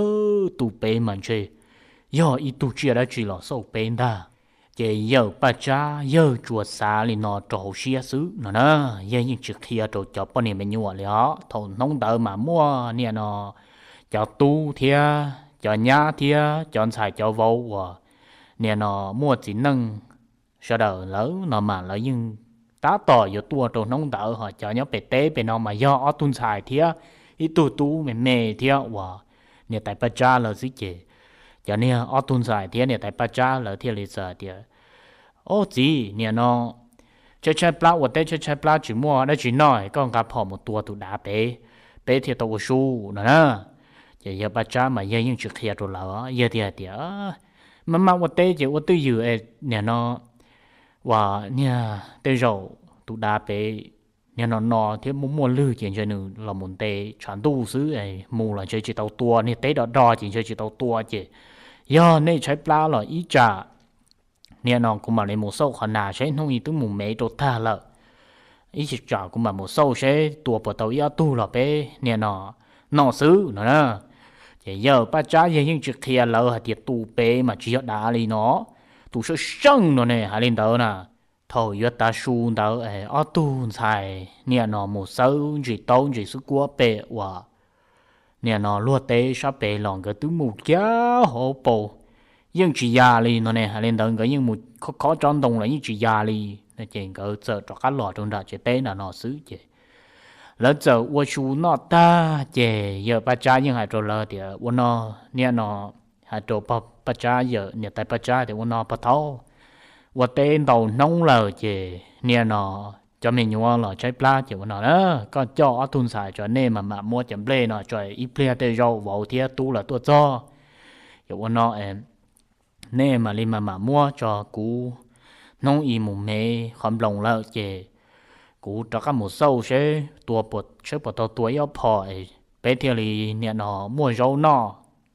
tus pem mas ntshe yog ib tug tsiaj dab tsi los xauj pem ntag. Ces yawg Paj Tsab yawg tsuas xav li no rau hauv siab xwb no na, yawg yeej tsis qhia rau cov poj niam me nyuam li os. Thaum hnub ntawd mas muaj niam no cov tub thiab cov nyab thiab cov ntxhais cov vauv uas niam no muaj txiv neej sawv daws lawm no mas lawv yeej tab tom yuav tuaj rau hnub ntawd, ho cov nyob pem teb pem no mas yog ob tug ntxhais thiab ib tug tub me me thiab uas niam tais Paj Tsab lawv xwb ces cov niag ob tug ntxhais thiab niam tais Paj Tsab lawv thiaj li txawm tias, Ob txiv, niam no tshaib tshaib plab ua teb tshaib tshaib plab tsis muaj dab tsi noj, koj nqa phom mus tua tus dav pem, peb thiaj tau ua su no na. Ces yawg Paj Tsab mas yawg yeej tsis qhia rau lawv, yawg thiaj hais tias, Maj maj ua teb ces ua twj ywm es niam no uas niag tej zaum tus dav pem niag no no thiab muaj muaj lwg ces ntshe nws los mus ntes tshav ntuj xwb, mus los ntshe tsis tau tua, niag teb do do ces ntshe tsis tau tua ces yog nej tshaib plab los ib tsam niam no kuv mam li mus xauj qhov nas seb, hnub i twb mus mev rau tag lawm, ib tsam kuv mam mus xauj seb tua puas tau ib ob tug los peb niam no noj xwb no na. Ces yawg Paj Tsab yawg yeej tsis qhia lawv hais tias tus pem mas tsis yog dav li no, tus sab seej no ne hais li ntawd na. Thaum yuav tav su ntawd ob tug ntxhais niam no mus xawb ntsis taub ntsis xwb kuab pem uas niam no luag teb sab pem los nkawd twb mus kiag hauv paus, yeej tsis ya li no ne. Hais li ntawd nkawd yeej mus khob khob tsob ntoo los yeej tsis ya li no. Ces nkawd txawm rov qab los rau nram tsev teb nram no xwb ces lawv txawm ua su noj tag ces yawg Paj Tsab yeej hais rau lawv tias, Ua no, niam no, hais rau Paj Tsab yawm niam tais Paj Tsab tias, Ua no pog thaub, ua teb ntau hnub lawm ces niam no cov me nyuam los tshaib plab ces ua no na, koj coj ob tug ntxhais tso, nej mam mam muab cov nplej no tso, ib pliag tej zaum vauv thiab tub lawv tuaj txog, ces ua no nej mam li mam mam muab tso, kuv hnub i mus mev qhov nploos lawm ces kuv rov qab mus xauj seb tua, seb puas tau tua ib ob phom es peb thiaj li niam no muaj zaub noj,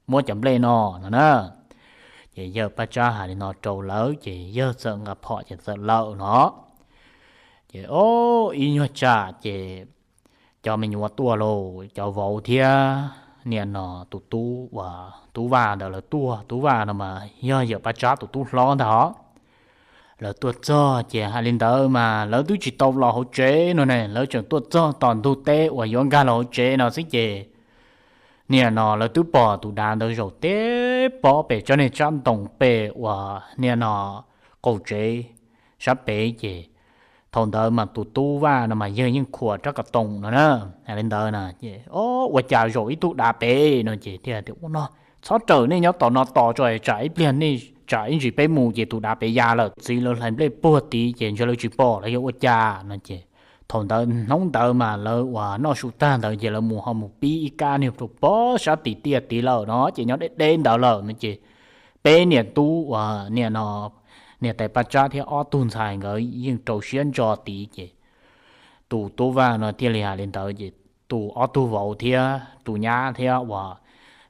muab cov nplej no no na. Ces yawg Paj Tsab hais li no rau lawv ces yawg txawm nqa phom ces txawm lawm no. Ces o, ib nyuag tsam ces cov me nyuam tuaj lauj, cov vauv thiab niam no tus tub uas Tub Vaj ntawd lawv tuaj. Tub Vaj no mas yog yawm Paj Tsab tus tub hlob ntag os. Lawv tuaj txog ces hais li ntawd mas lawv twb tsis tau los hauv tsev no ne, lawv tseem tuaj txog tom ntug teb uas yuav nkag los hauv tsev no xwb ces niam no lawv twb pom tus dav ntawd zaum teb pob pem tsob niag tsab ntoo pem uas niam no qaum tsev sab pem ces thaum ntawd mas tus Tub Vaj no mas yawg yeej khuam rab ka toos no na. Hais li ntawd na ces o, ua cas zaum ib tug dav pem no ces thiaj tias ua no, txhob raws nej nyob tom no tos tso, tsam ib pliag nej tsam ib ntsis peb mus ces tus dav pem ya lawm, txiv lawv hlais nplej puag tid ces ntshe lawv tsis pom los yog ua cas no ces thaum ntawd hnub ntawd mas lawv uas noj su tag ntawd ces lawv mus ho mus pib ib kab niag rau pob sab tim tiaj tid lawm no ces nyob deb deb ntawd lawm no ces peb niam tub uas niam no niam tais Paj Tsab thiab ob tug ntxhais nkawd yeej rau siab ntso tid ces tus Tub Vaj no thiaj li hais li ntawd ces tus ob tug vauv thiab tus nyab thiab uas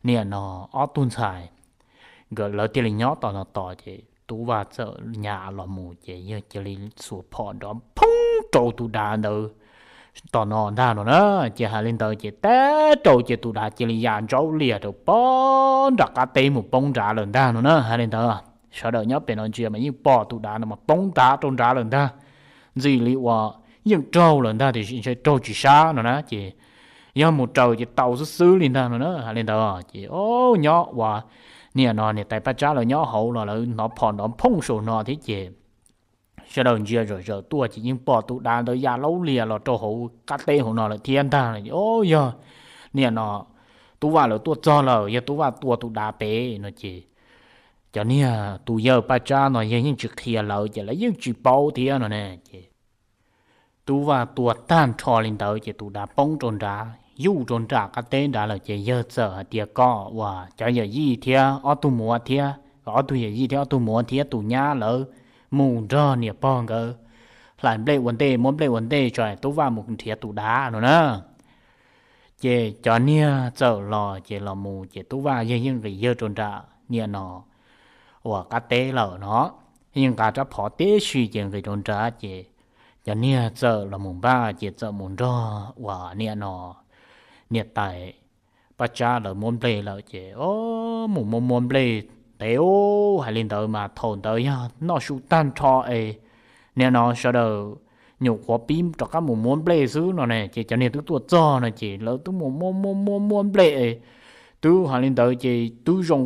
niam no ob tug ntxhais nkawd lawv thiaj li nyob tom no tos ces Tub Vaj txawm nyas los mus ces yawg cia li xuas phom nrov phooj rau tus dav ntawd tom no ntag no na. Ces hais li ntawd ces teb rau ces tus dav cia li ya ntsaub lias rau pob nram qab teb mus poob nrad lawm ntag no na. Hais li ntawd sawv daws nyob pem no ntsia mas yeej pom tus dav no mas poob nrad rau nrad lawm ntag. Ntxim li uas yeej raug lawm ntag tiam sis ntshe raug tsis sab no na ces yog mus raws ces tau xwb xwb li ntag no na. Hais li ntawd ces o, nyob uas niam no niam tais Paj Tsab lawv nyob hauv los lawv hnov phom nrov phooj saum no thiab ces sawv daws ntsia zom zaws tuaj ces yeej pom tus dav ntawd ya laub lias los rau hauv qab teb hauv no lawm thiab ntag. O, yog niam no Tub Vaj lawv tuaj txog lawm, yog Tub Vaj tua tus dav pem no ces cov niag tus yawg Paj Tsab no yawg yeej tsis qhia lawv ces lawv yeej tsis paub thiab no ne ces Tub Vaj tua tag nrho li ntawd ces tus dav poob rau nrad yuj rau nram qab teb nrad lawm ces yawg txawm hais tias kom uas cov yawm yij thiab ob tug muam thiab, kom ob tug yawm yij thiab ob tug muam thiab tus nyab lawv mus nrog niam pog nkawd hlais nplej ua ntej, muab nplej ua ntej tso Tub Vaj mus nrhiav tus dav no na. Ces cov niag txawm los ces los mus ces Tub Vaj yawg yeej nqis yawg rau nram niam no uas qab teb lawm no, yeej nqa rab phom tib si ces nqis rau nrad ces cov niag txawm los mus npaj ces txawm mus nrog uas niam no niam tais Paj Tsab lawv muab nplej lawm ces o, mus muab muab nplej ntev u. Hais li ntawd mas thaum ntawd yog noj su tag nrho es niam no sawv daws nyuam qhuav pib rov qab mus muab nplej xwb no ne ces cov niag twb tuaj txog no ces lawv twb mus muab muab muab muab nplej es twb hais li ntawd ces twb zoo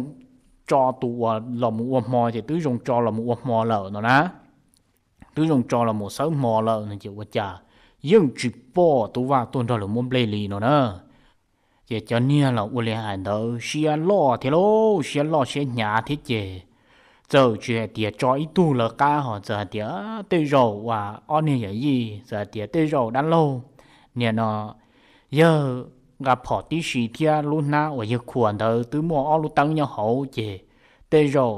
tso tus uas los mus ua hmo ces twb zoo tso los mus ua hmo lawm no na. Twb zoo tso los mus xawb hmo lawm no ces ua cas yeej tsis pom Tub Vaj tuaj nrog lawv muab nplej li no na. Ces cov niag los ua li hais ntawd siab loj thiab lauj, siab loj siab hnyav thiab ces txawm tsis hais tias tso ib tug lawv qab ho txawm hais tias tej zaum uas ob niag yawm yij txawm hais tias tej zaum dab laug niam no yawg nqa phom tib si thiab lub hnab uas yawg khuam ntawd twb muaj ob lub teeb nyob hauv ces tej zaum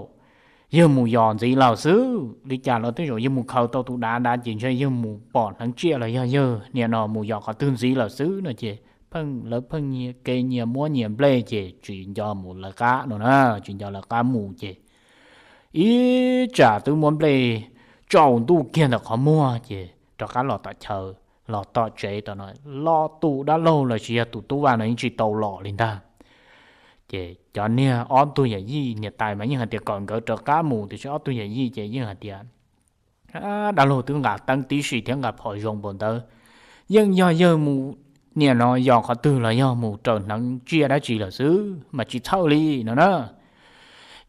yawg mus yos ntxiv lawm xwb li cas los tej zaum yawg mus khaws tau tus dav nrad ces ntshe yawg mus pom hneev tsiaj los yog yawg niam no mus yos qhov twg ntxiv lawm xwb no ces pheej lawv pheej nyias ke nyias muab nyias nplej ces tsis nco mus lawv qab no na, tsis nco lawv qab mus ces ib tsam twb muab nplej tsaus ntuj kiag ntawm qhov muag ces rov qab los tom chaw, los tom tsev tom no los tus dab laug los sis yog tus Tub Vaj no yeej tsis tau los li ntag. Ces cov niag ob tug yawm yij niam tais mas yeej hais tias kom nkawd rov qab mus tiam sis ob tug yawm yij ces yeej hais tias dab laug twb nqa teeb tib si thiab nqa phom zoo npaum ntawd, yeej yog yawg mus niam no yos qhov twg los yog mus raws hneev tsiaj dab tsi lawm xwb mas tsis txhawj li no na.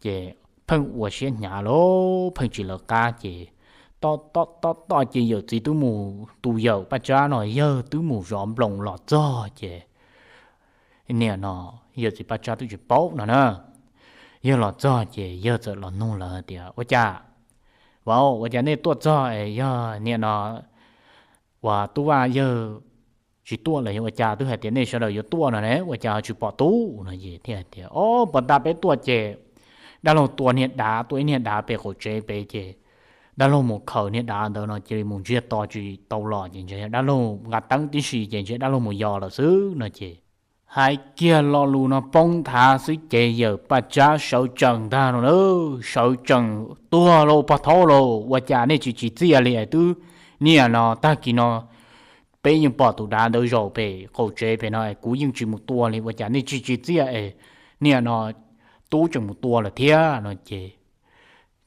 Ces pheej ua siab hnyav lauj, pheej tsis lawv qab ces toj toj toj toj ces yawm txiv twb mus, tus yawm Paj Tsab no yawg twb mus zov nploos los txog ces niam no yawm txiv Paj Tsab twb tsis paub no na. Yawg los txog ces yawg txawm los nug lawv tias ua cas, vauv, ua cas nej tuaj txog es yog niam no uas Tub Vaj yawg tsis tuaj los yog ua cas, twb hais tias nej sawv daws yuav tuaj no ne ua cas ho tsis pom tub no es thiaj tias o, puag ta peb tuaj ces dab laug tua niag dav, tua ib niag dav pem qaum tsev pem ces dab laug mus khaws niag dav ntawd no cia li mus ntsiag to tsis tau los ces ntshe dab laug nqa teeb tib si ces ntshe dab laug mus yos lawm xwb no ces Hais kiag lo lus no poob nthav xwb ces yawm Paj Tsab sawv tsees ntag no na, sawv tsees tuag lauj, pog thaub lauj, ua cas nej tsis tsim txiaj li es twb niaj no tag kis no peb yeej pom tus dav ntawd zaum pem qaum tsev pem no es kuv yeej tsis mus tua li, ua cas nej tsis tsim txiaj es niaj no tub tseem mus tua lawm thiab no ces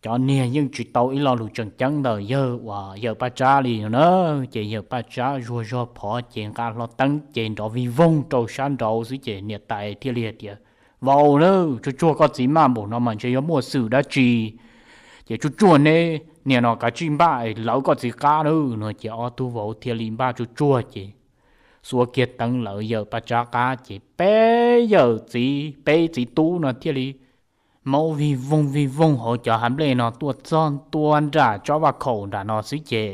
cov niag yeej tsis tau ib lo lus tseem ceeb ntawm yawg uas yawm Paj Tsab li no na. Ces yawm Paj Tsab zuag zog phov ces nqa hlo teeb ces nrov vij voog rau sab nraud xwb ces niam tais thiaj li hais tias, Vauv na, tsuag tsuag koj txiv maj npaum no mas ntshe yuav muaj xwm dab tsi, ces tsuag tsuag neb niaj no kav tsij npaj lawv koj txiv qab na no ces ob tug vauv thiaj li npaj tsuag tsuag ces xuas kiag teeb lawv yawm Paj Tsab qab ces peb yawm txiv peb txiv tub no thiaj li maub vij voog vij voog hauv cov hav nplej no tuaj txog ntua nram tsob vaj khaum nram no xwb ces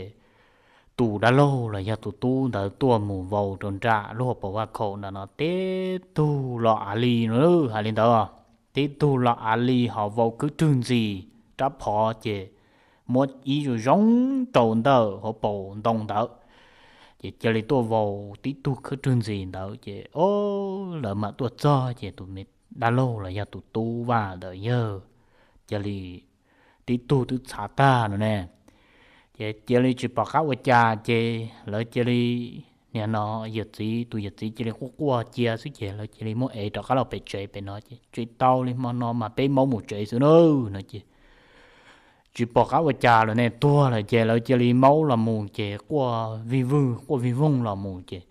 tus dab laug los yog tus tub ntawd tuaj mus vau rau nram lub hauv paus vaj khaum nram no tib tug los av li no hais li ntawd, tib tug los av li ho vau khwb rwg ntxis rab phom ces muab ib zoo zoo rau ntawm hauv paus ntoo ntawd. Ces cia li tuaj vau tib tug khwb rwg ntxis ntawd ces o, lawv mam tuaj txog ces tus me dab laug los yog tus tub Vaj ntawd yawg cia li tib tug twb txhav tag no ne. Ces cia li tsis pom qab ua cas ces lawv cia li, niaj no yawm txiv, tus yawm txiv cia li quaj quaj cia xwb ces lawv cia li muab ev rov qab los pem tsev pem no ces tsis tau li, hmo no mas peb maub mus tsev xwb na no ces tsis pom qab ua cas lawm ne, tuag lawm ces lawv cia li maub los mus ces quaj vij vwg quaj vij voog los mus ces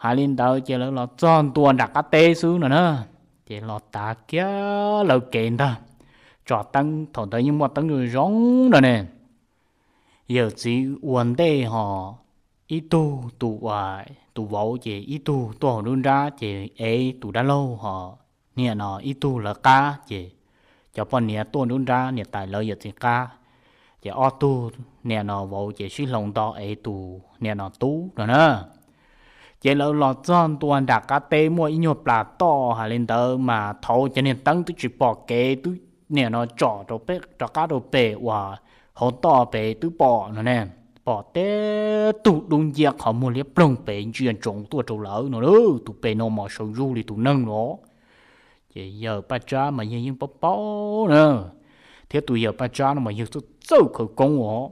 hais li ntawd ces lawv los txog ntua nram qab teb xwb no na. Ces los tav kiag lawv kev ntag, tsom teeb, thaum ntawd yeej muaj teeb zoo zoo no ne. Yawm txiv ua ntej ho ib tug tus, tus vauv ces ib tug tuaj hauv nruab nrab ces ev tus dab laug ho niaj no ib tug lawv qab ces cov poj niam tuaj nruab nrab niam tais lawv yawm txiv qab, ces ob tug niaj no vauv ces sib hloov nto ev tus niaj no tub no na. Ces lawv los txog ntua nram qab teb muaj ib nyuag plas toj hais li ntawd mas thaud cov niag teeb twb tsis pom kev twb niaj no tsom rov qab rau pem uas hauv toj pem twb pom no ne, pom tib tug dub nciab qhov muag liab ploog pem ntsia ntsoov tuaj rau lawv no lauj, tus pem no mas sawv zug li tus neeg los. Ces yawm Paj Tsab mas yawg yeej paub paub na, thiab tus yawm Paj Tsab no mas yawg txawj txawj khawv koob os.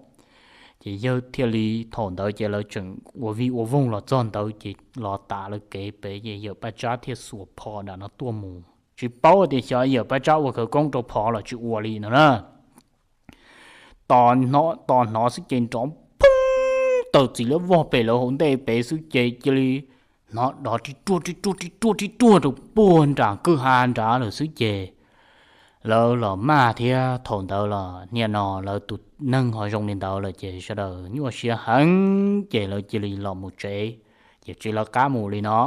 Ces yawg thiaj li thaum ntawd ces lawv tseem ua vij ua voog los txog ntawd ces los tav lawv kev pem ces yawm Paj Tsab thiaj xuas phom nram no tuaj mus, tsis paub tias xyov yawm Paj Tsab ua khawv koob rau phom los tsis ua li no na. Tos hnov xwb ces nrov phoog tawm txiv liab vog pem lawv hauv ntej pem xwb ces cia li hnov dov ri ruaj ri ruaj ri ruaj ri ruaj rau puag nram kwj ha nrad lawm xwb ces lawv los maj thiab thaum ntawd los niaj no lawv tus neeg ho zoo li ntawd lawm ces sawv daws nyuaj siab heev ces lawv cia li los mus tsev, ces tsis lawv qab mus li no.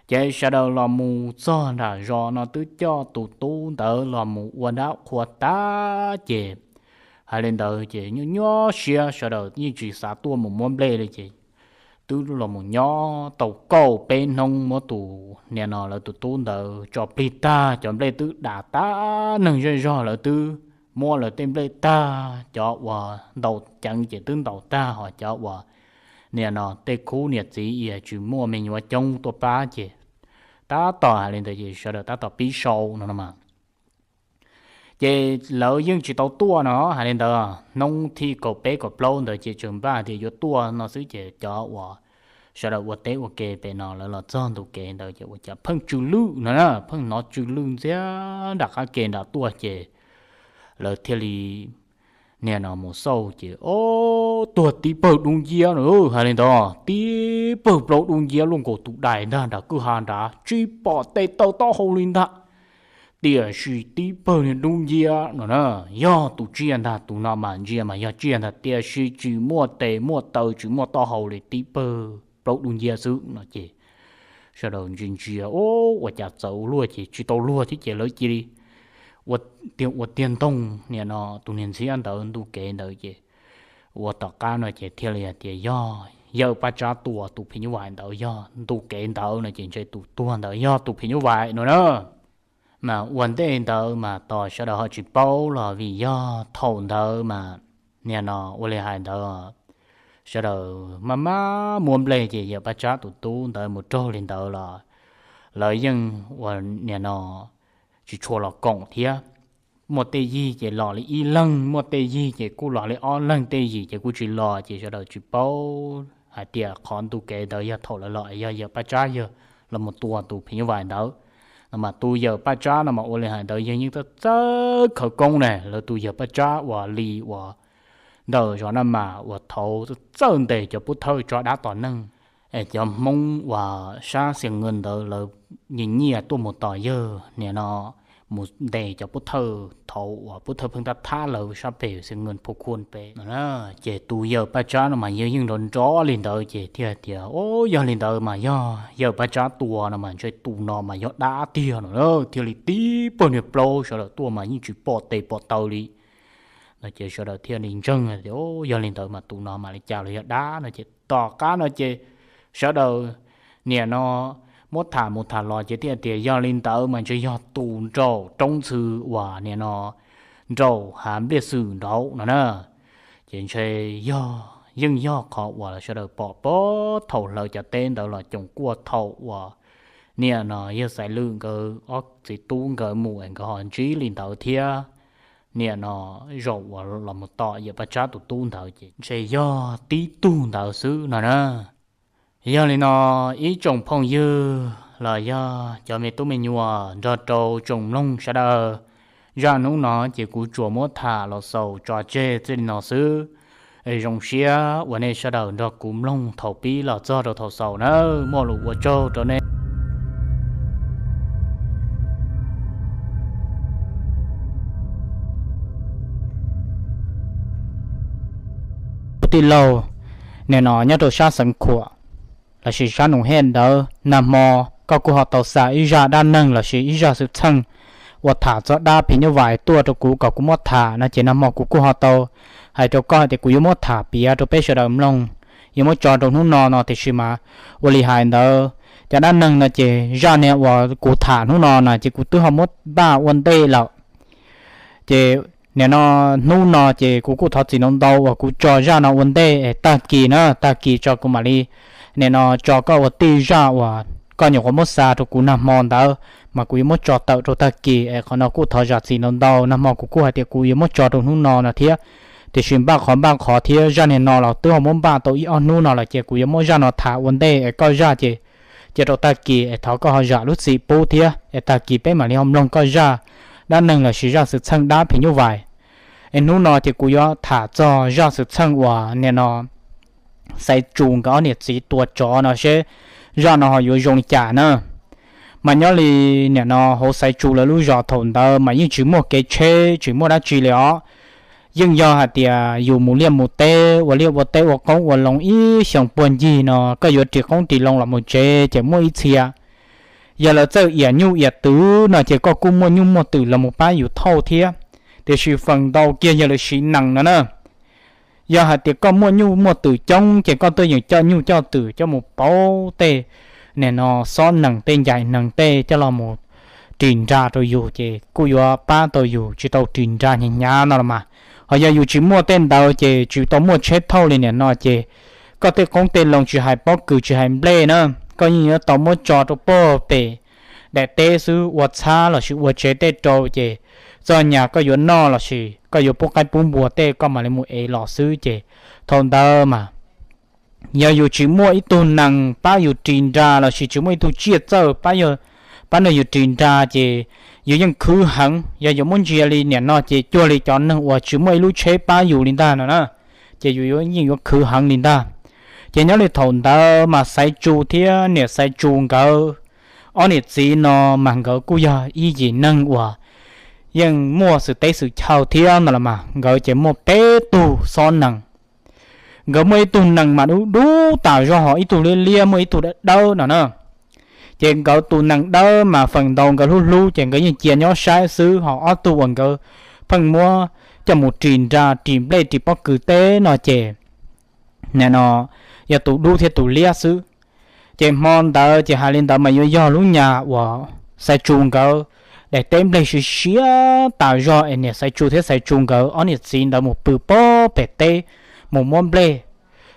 Ces sawv daws los mus txog nram zos no twb coj tus tub ntawd los mus ua dab qhua tag ces hais li ntawd ces nyuaj nyuaj siab sawv daws yeej tsis xav tuaj mus muab nplej li ces twb los mus nyob tau kaum peb hnub muab tus niaj no lawv tus tub ntawd tso plig tag, cov nplej twb dam tag, neeg zej zog lawv twb muab lawv tej nplej tag, cov uas ntaus ceev ces twb ntaus tag ho cov uas niaj no tej khub niam txiv ias tsis muaj me nyuam coob tuaj pab ces tab tom hais li ntawd ces sawv daws tab tom pib sau no no mas. Ces lawv yeej tsis tau tuaj no hais li ntawd, hnub thib kaum peb kaum plaub ntawd ces tseem npaj tias yuav tuaj no xwb ces cov uas sawv daws ua teb ua ke pem no lawv los txog ntu kev ntawd ces ua cas pheej tsw lwj no na, pheej hnov tsw lwj ntxiag nram qab ke nram tuaj ces lawv thiaj li niaj no mus xauj ces o, tuag tib pawg dub nciab no hais li ntawd, tib pawg plaub dub nciab luaj nkaus tus dais ntag nram kwj ha nrad, tsis pom tes taw taub hau li ntag. Tiam sis tib pawg niag dub nciab no na, yog tus tsiaj ntag, tus no mas ntsia mas yog tsiaj ntag, tiam sis tsis muaj tes muaj taw tsis muaj taub hau li, tib pawg plaub dub nciab xwb no ces sawv daws ntsia ntsia, ua cas txawv ua luaj ces tsis tau luag thiab ces lawv cia li ua tiag ntoo niaj no tus niag ntxhiab ntawd ntu kev ntawd ces ua tom qab no ces thiaj li hais tias yog yawm Paj Tsab tua tus phim nyuj vais ntawd, yog ntu kev ntawd no ces ntshe tus tuag ntawd yog tus phim nyuj vais no na. Mas ua ntej ntawd mas tos sawv daws ho tsis paub los vim yog thaum ntawd mas niaj no ua li hais ntawd sawv daws maj maj muab nplej ces yawm Paj Tsab tus tub ntawd mus raug li ntawd los lawv yeej uas nim no tsis tshua los koom thiab. Muaj tej yig ces los li ib leeg, muaj tej yig ces kuj los li ob leeg, tej yim ces kuj tsis los, ces sawv daws tsis paub hais tias qhov ntu kev ntawd yog thaum lawv los yog yawm Paj Tsab yawg los mus tua tus phim nyuj vais ntawd. No mas tus yawm Paj Tsab no mas ua li hais ntawd yawg yeej txawj txawj khawv koob ne, lawv tus yawm Paj Tsab uas li uas ntawm zos Naj Mas uas thaud txawj ntes cov pub thawj tso dab tom neeg. Es cov Hmoob uas sab Xias Nkas ntawd lawv nyias nyias tuaj mus tos yawg nim no mus ntes cov pub thawj thaud uas pub thawj pheej tab thab lawv sab pem Xias Nkas Phu Khun pem no. Ces tus yawm Paj Tsab no mas yawg yeej nrov nrov li ntawd ces thiaj tias, O, yog li ntawd mas yog yawm Paj Tsab tua no mas ntshe tus no mas yog dab tiag no na. Thiaj li tib pawg niag plaub sawv daws tuaj mas yeej tsis pom tes pom taw li. No ces sawv daws thiaj li ntseeg tias, O, yog li ntawd mas tus no mam li cas los yog dab no ces tom qab no ces sawv daws nim no muab tham mus tham los ces thiaj tias yog li ntawd mas ntshe yog tus nraum roob ntxhw uas nim no nraum hav npliaj xwm nraud no na. Ces ntshe yog, yeej yog qhov uas sawv daws pom pab thaum hlawv cov teb ntawd los coom kuaj thaum uas nim no yawg Xaiv Lwm nkawd ob txiv tub nkawd mus es nkawd ho ntsib li ntawd thiab. Nim no zaum uas los mus tom yawm Paj Tsab tus tub ntawd ces ntshe yog tib tug ntawd xwb no na. Yog li no ib tsoom phooj ywg los yog cov me tub me nyuam nrog rau tsoom mloog sawv daws, zaj hnub no ces kuv tsuas muab tham los xaus tso tseg txij li no xwb. Es zoo siab uas nej sawv daws nrog kuv mloog thaum pib los txog rau thaum xaus nawb. Muaj lus ua tsaug rau nej. Tij laug, nim no nyob rau sab Xeev Khuam lossis sab Noom Hej ntawd, nag hmo koj kuj ho tau xa ib zaj dab neeg lossis ib zaj xwm txheej uas tham txog dab phim nyuj vais tuaj rau kuv kom kuv muab tham no ces nag hmo kuv kuj ho tau hais rau koj hais tias kuv yuav muab tham piav rau peb sawv daws mloog, yuav muab tso rau hnub no no tiam sis mas ua li hais ntawd, cov dab neeg no ces zaj niag uas kuv tham hnub no na ces kuv twb ho muab npaj ua ntej lawm. Ces nim no hnub no ces kuv kuj thov txim ntau ntau uas kuv tso zaj no ua ntej es tag kis na, tag kis tso kuv mam li nim no tso koj ua tij zaj uas koj nyuam qhuav muab xa rau kuv nag hmo ntawd, mas kuv yuav muab tso tawm rau tag kis es qhov no kuj thov zam txim ntau ntau. Nag hmo kuv kuj hais tias kuv yuav muab tso rau hnub no no thiab, tiam sis npaj qhov npaj qhov thiab zaj niag no los twb ho muab npaj tau ib ob hnub no lawm ces kuv yuav muab zaj no tham ua ntej es koj zaj ces cia rau tag kis es thov koj ho zam lub txim pub thiab es tag kis peb mam li ho mloog koj zaj dab neeg lossis zaj xwm txheej dab phim nyuj vais. Es hnub no ces kuv yuav tham txog zaj xwm txheej uas nim no Xaiv Tsu nkawd ob niam txiv tua tsov no seb zaj no ho yuav zoo li cas na. Mas nyob li nim no hauv Xaiv Tsu lawv lub zos thaum ntawd mas yeej tsis muaj kev tsheb tsis muaj dab tsi li os. Yeej yog hais tias yus mus liaj mus teb ua liaj ua teb ua qoob ua loo ib xyoo puag ncig no koj yuav ris qoob ris loo los mus tsev ces muaj ib txhia yog lawv txawj iam nyuj iam twm no ces koj kuj muaj nyuj muaj twm los mus pab yus thauj thiab. Tiam sis feem ntau kiag yog lawv siv nees no na. Yog hais tias koj muaj nyuj muaj twm coob ces koj tuaj yeem coj nyuj coj twm coj mus pauv tej nim no xob nees tej ncaim nees tej coj los mus ris nra rau yus ces kuj yuav pab tau yus tsis tau ris nra hnyav hnyav no los mas. Ho yog yus tsis muaj tej ntawd ces tsis tau muaj tsheb thauj li nim no ces koj tej qoob tej loo tsis hais pob kws tsis hais nplej na, koj yeej yuav tau muab tso rau pog pem daim teb xwb ua txhab lossis ua tsev tej rau ces txog nyas koj yuav noj lossis koj yuav pub qaib pub npua tej koj mam li mus ev los xwb ces thaum ntawd mas yog yus tsis muaj ib tug nees pab yus ris nra lossis tsis muaj ib tug tsiaj txawj pab yus ris nra ces yus yeej khwv heev. Yog yuav muab ntsia li nim no ces cuag li cov neeg uas tsis muaj ib lub tsheb pab yus li ntag no na, ces yus yeej yuav khwv heev li ntag. Ces nyob li thaum ntawd mas Xaiv Tsu thiab niam Xaiv Tsu nkawd ob niam txiv no mas nkawd kuj yog ib yim neeg uas yeej muaj xwm teb xwm chaw thiab no los mas nkawd ces muaj peb tug xob nees. Nkawd muaj ib tug nees mas dub dub tas zog ho ib tug liab liab muaj ib tug dawb dawb no na. Ces nkawd tus nees dawb mas feem ntau nkawd hlub hlub ces nkawd yeej cia nyob saib xwb ho ob tug uas nkawd pheej muab coj mus ris nra ris nplej ris pob kws teb no ces nim no yog tus dub thiab tus liab xwb. Ces hmo ntawd ces hais li ntawd mas yuav yog lub nyas uas Xaiv Tsu nkawd daim teb nplej siav siav tas zog es niam Xaiv Tsu thiab Xaiv Tsu nkawd ob niam txiv ntawd mus pw pob pem teb mus muab nplej.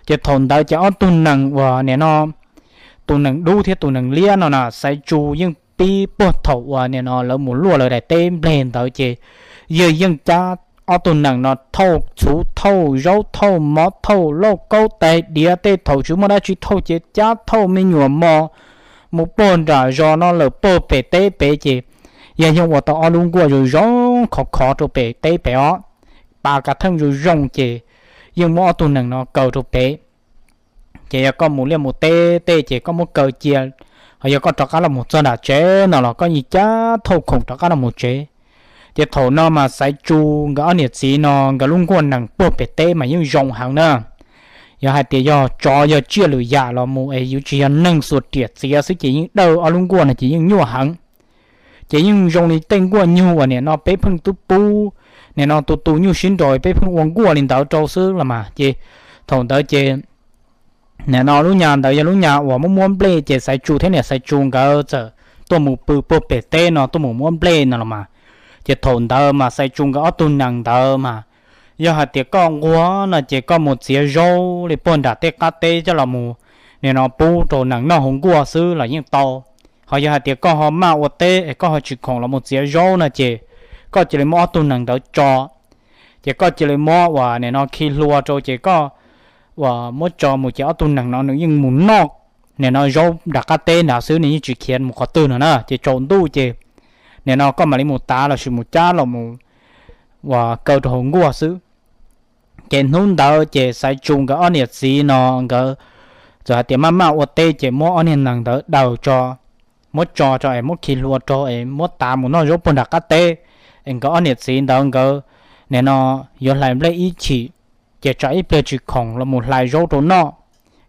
Ces thaum ntawd ces ob tug nees uas nim no tus nees dub thiab tus nees liab no na, Xaiv Tsu yeej pib puag thaum uas nim no lawv mus luaj lawv daim teb nplej ntawd ces yawg yeej cab ob tug nees no thauj txhuv thauj zaub thauj mov thauj lauj kaub tais diav tej thaum tsis muaj dab tsi thauj ces cab thauj me nyuam mos mus puag nram zos no lawm puag pem teb pem ces yawg yeej ua tau ob lub nkuaj zoo zoo khov khov rau pem teb pem os, pas kav theej zoo zoo ces yeej muab ob tug nees no kaw rau pem. Ces yog koj mus liaj mus teb tej ces koj muab kaw cia, ho yog koj rov qab los mus txog nram tsev no los koj yeej cab thauj khoom rov qab los mus tsev. Ces thaum no mas Xaiv Tsu nkawd ob niam txiv no nkawd lub nkuaj nees puag pem teb mas yeej zoo heev na. Yog hais tias yog tsov yog tsiaj lwm yam los mus es yuav tsis yog neeg xuas riam txiav xwb ces yeej dawj ob lub nkuaj no ces yeej nyuaj heev. Ces yeej zoo li tej nkuaj nyuj uas nim no peb pheej twb pub, nim no tus tus nyuj sib nraus peb pheej ua nkuaj li ntawd rau xwb los mas ces thaum ntawd ces nim no lub nyas ntawd yog lub nyas uas muab muab nplej ces Xaiv Tsu thiab niam Xaiv Tsu nkawd txawm tuaj mus pw puag pem teb no tuaj mus muab nplej no los mas. Ces thaum ntawd mas Xaiv Tsu nkawd ob tug nees ntawd mas yog hais tias koj nquag no ces koj mus txiav zaub li puag nram tej qab teb coj los mus nim no pub rau nees noj hauv nkuaj xwb los yeej tau. Ho yog hais tias koj ho maj ua teb es koj ho tsis khoom los mus txiav zaub no ces koj cia li muab ob tug nees ntawd tso, ces koj cia li muab uas nim no khi hlua rau ces koj uas muab tso mus ces ob tug nees no nws yeej mus noj nim no zaub nram qab teb nrad xwb, nws yeej tsis khiav mus qhov twg no na. Ces tsaus ntuj ces nim no koj mam li mus tav lossis mus cab los mus uas kaw rau hauv nkuaj xwb. Ces hnub ntawd ces Xaiv Tsu nkawd ob niam txiv no nkawd txawm hais tias maj maj ua teb ces muab ob niag nees ntawd daws tso, muab tso tso es muab khi hlua rau es muab tav mus noj zaub puag nram qab teb. Es nkawd ob niam txiv ntawd nkawd nim no yuav hlais nplej ib chim, ces tsam ib pliag tsis khoom los mus hlais zaub rau noj.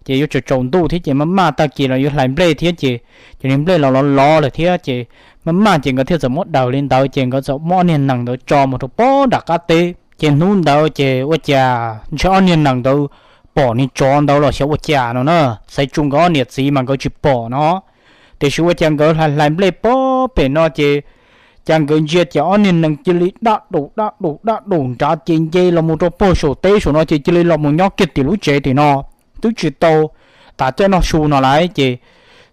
Ces yuav tsaus tsaus ntuj thiab ces maj maj tag kis los yuav hlais nplej thiab ces, ces li nplej los lov lov lawm thiab ces maj maj ces nkawd thiaj txawm muab daws li ntawd ces nkawd txawm muab ob niag nees ntawd tso mus rau puag nram qab teb. Ces hnub ntawd ces ua cas ntshe ob niag nees ntawd pom niag tsov ntawd los xyov ua cas no na, Xaiv Tsu nkawd ob niam txiv mas nkawd tsis pom no. Tiam sis ua cas nkawd hlais hlais nplej puag pem no ces cas nkawd ntsia ces ob niag nees cia li daj daus daj daus daj daus nrad ces nce los mus rau puag saum teb saum no ces cia li los mus nyob kiag tim lub tsev tim no, twb tsis tau tav caij noj su no lawm ces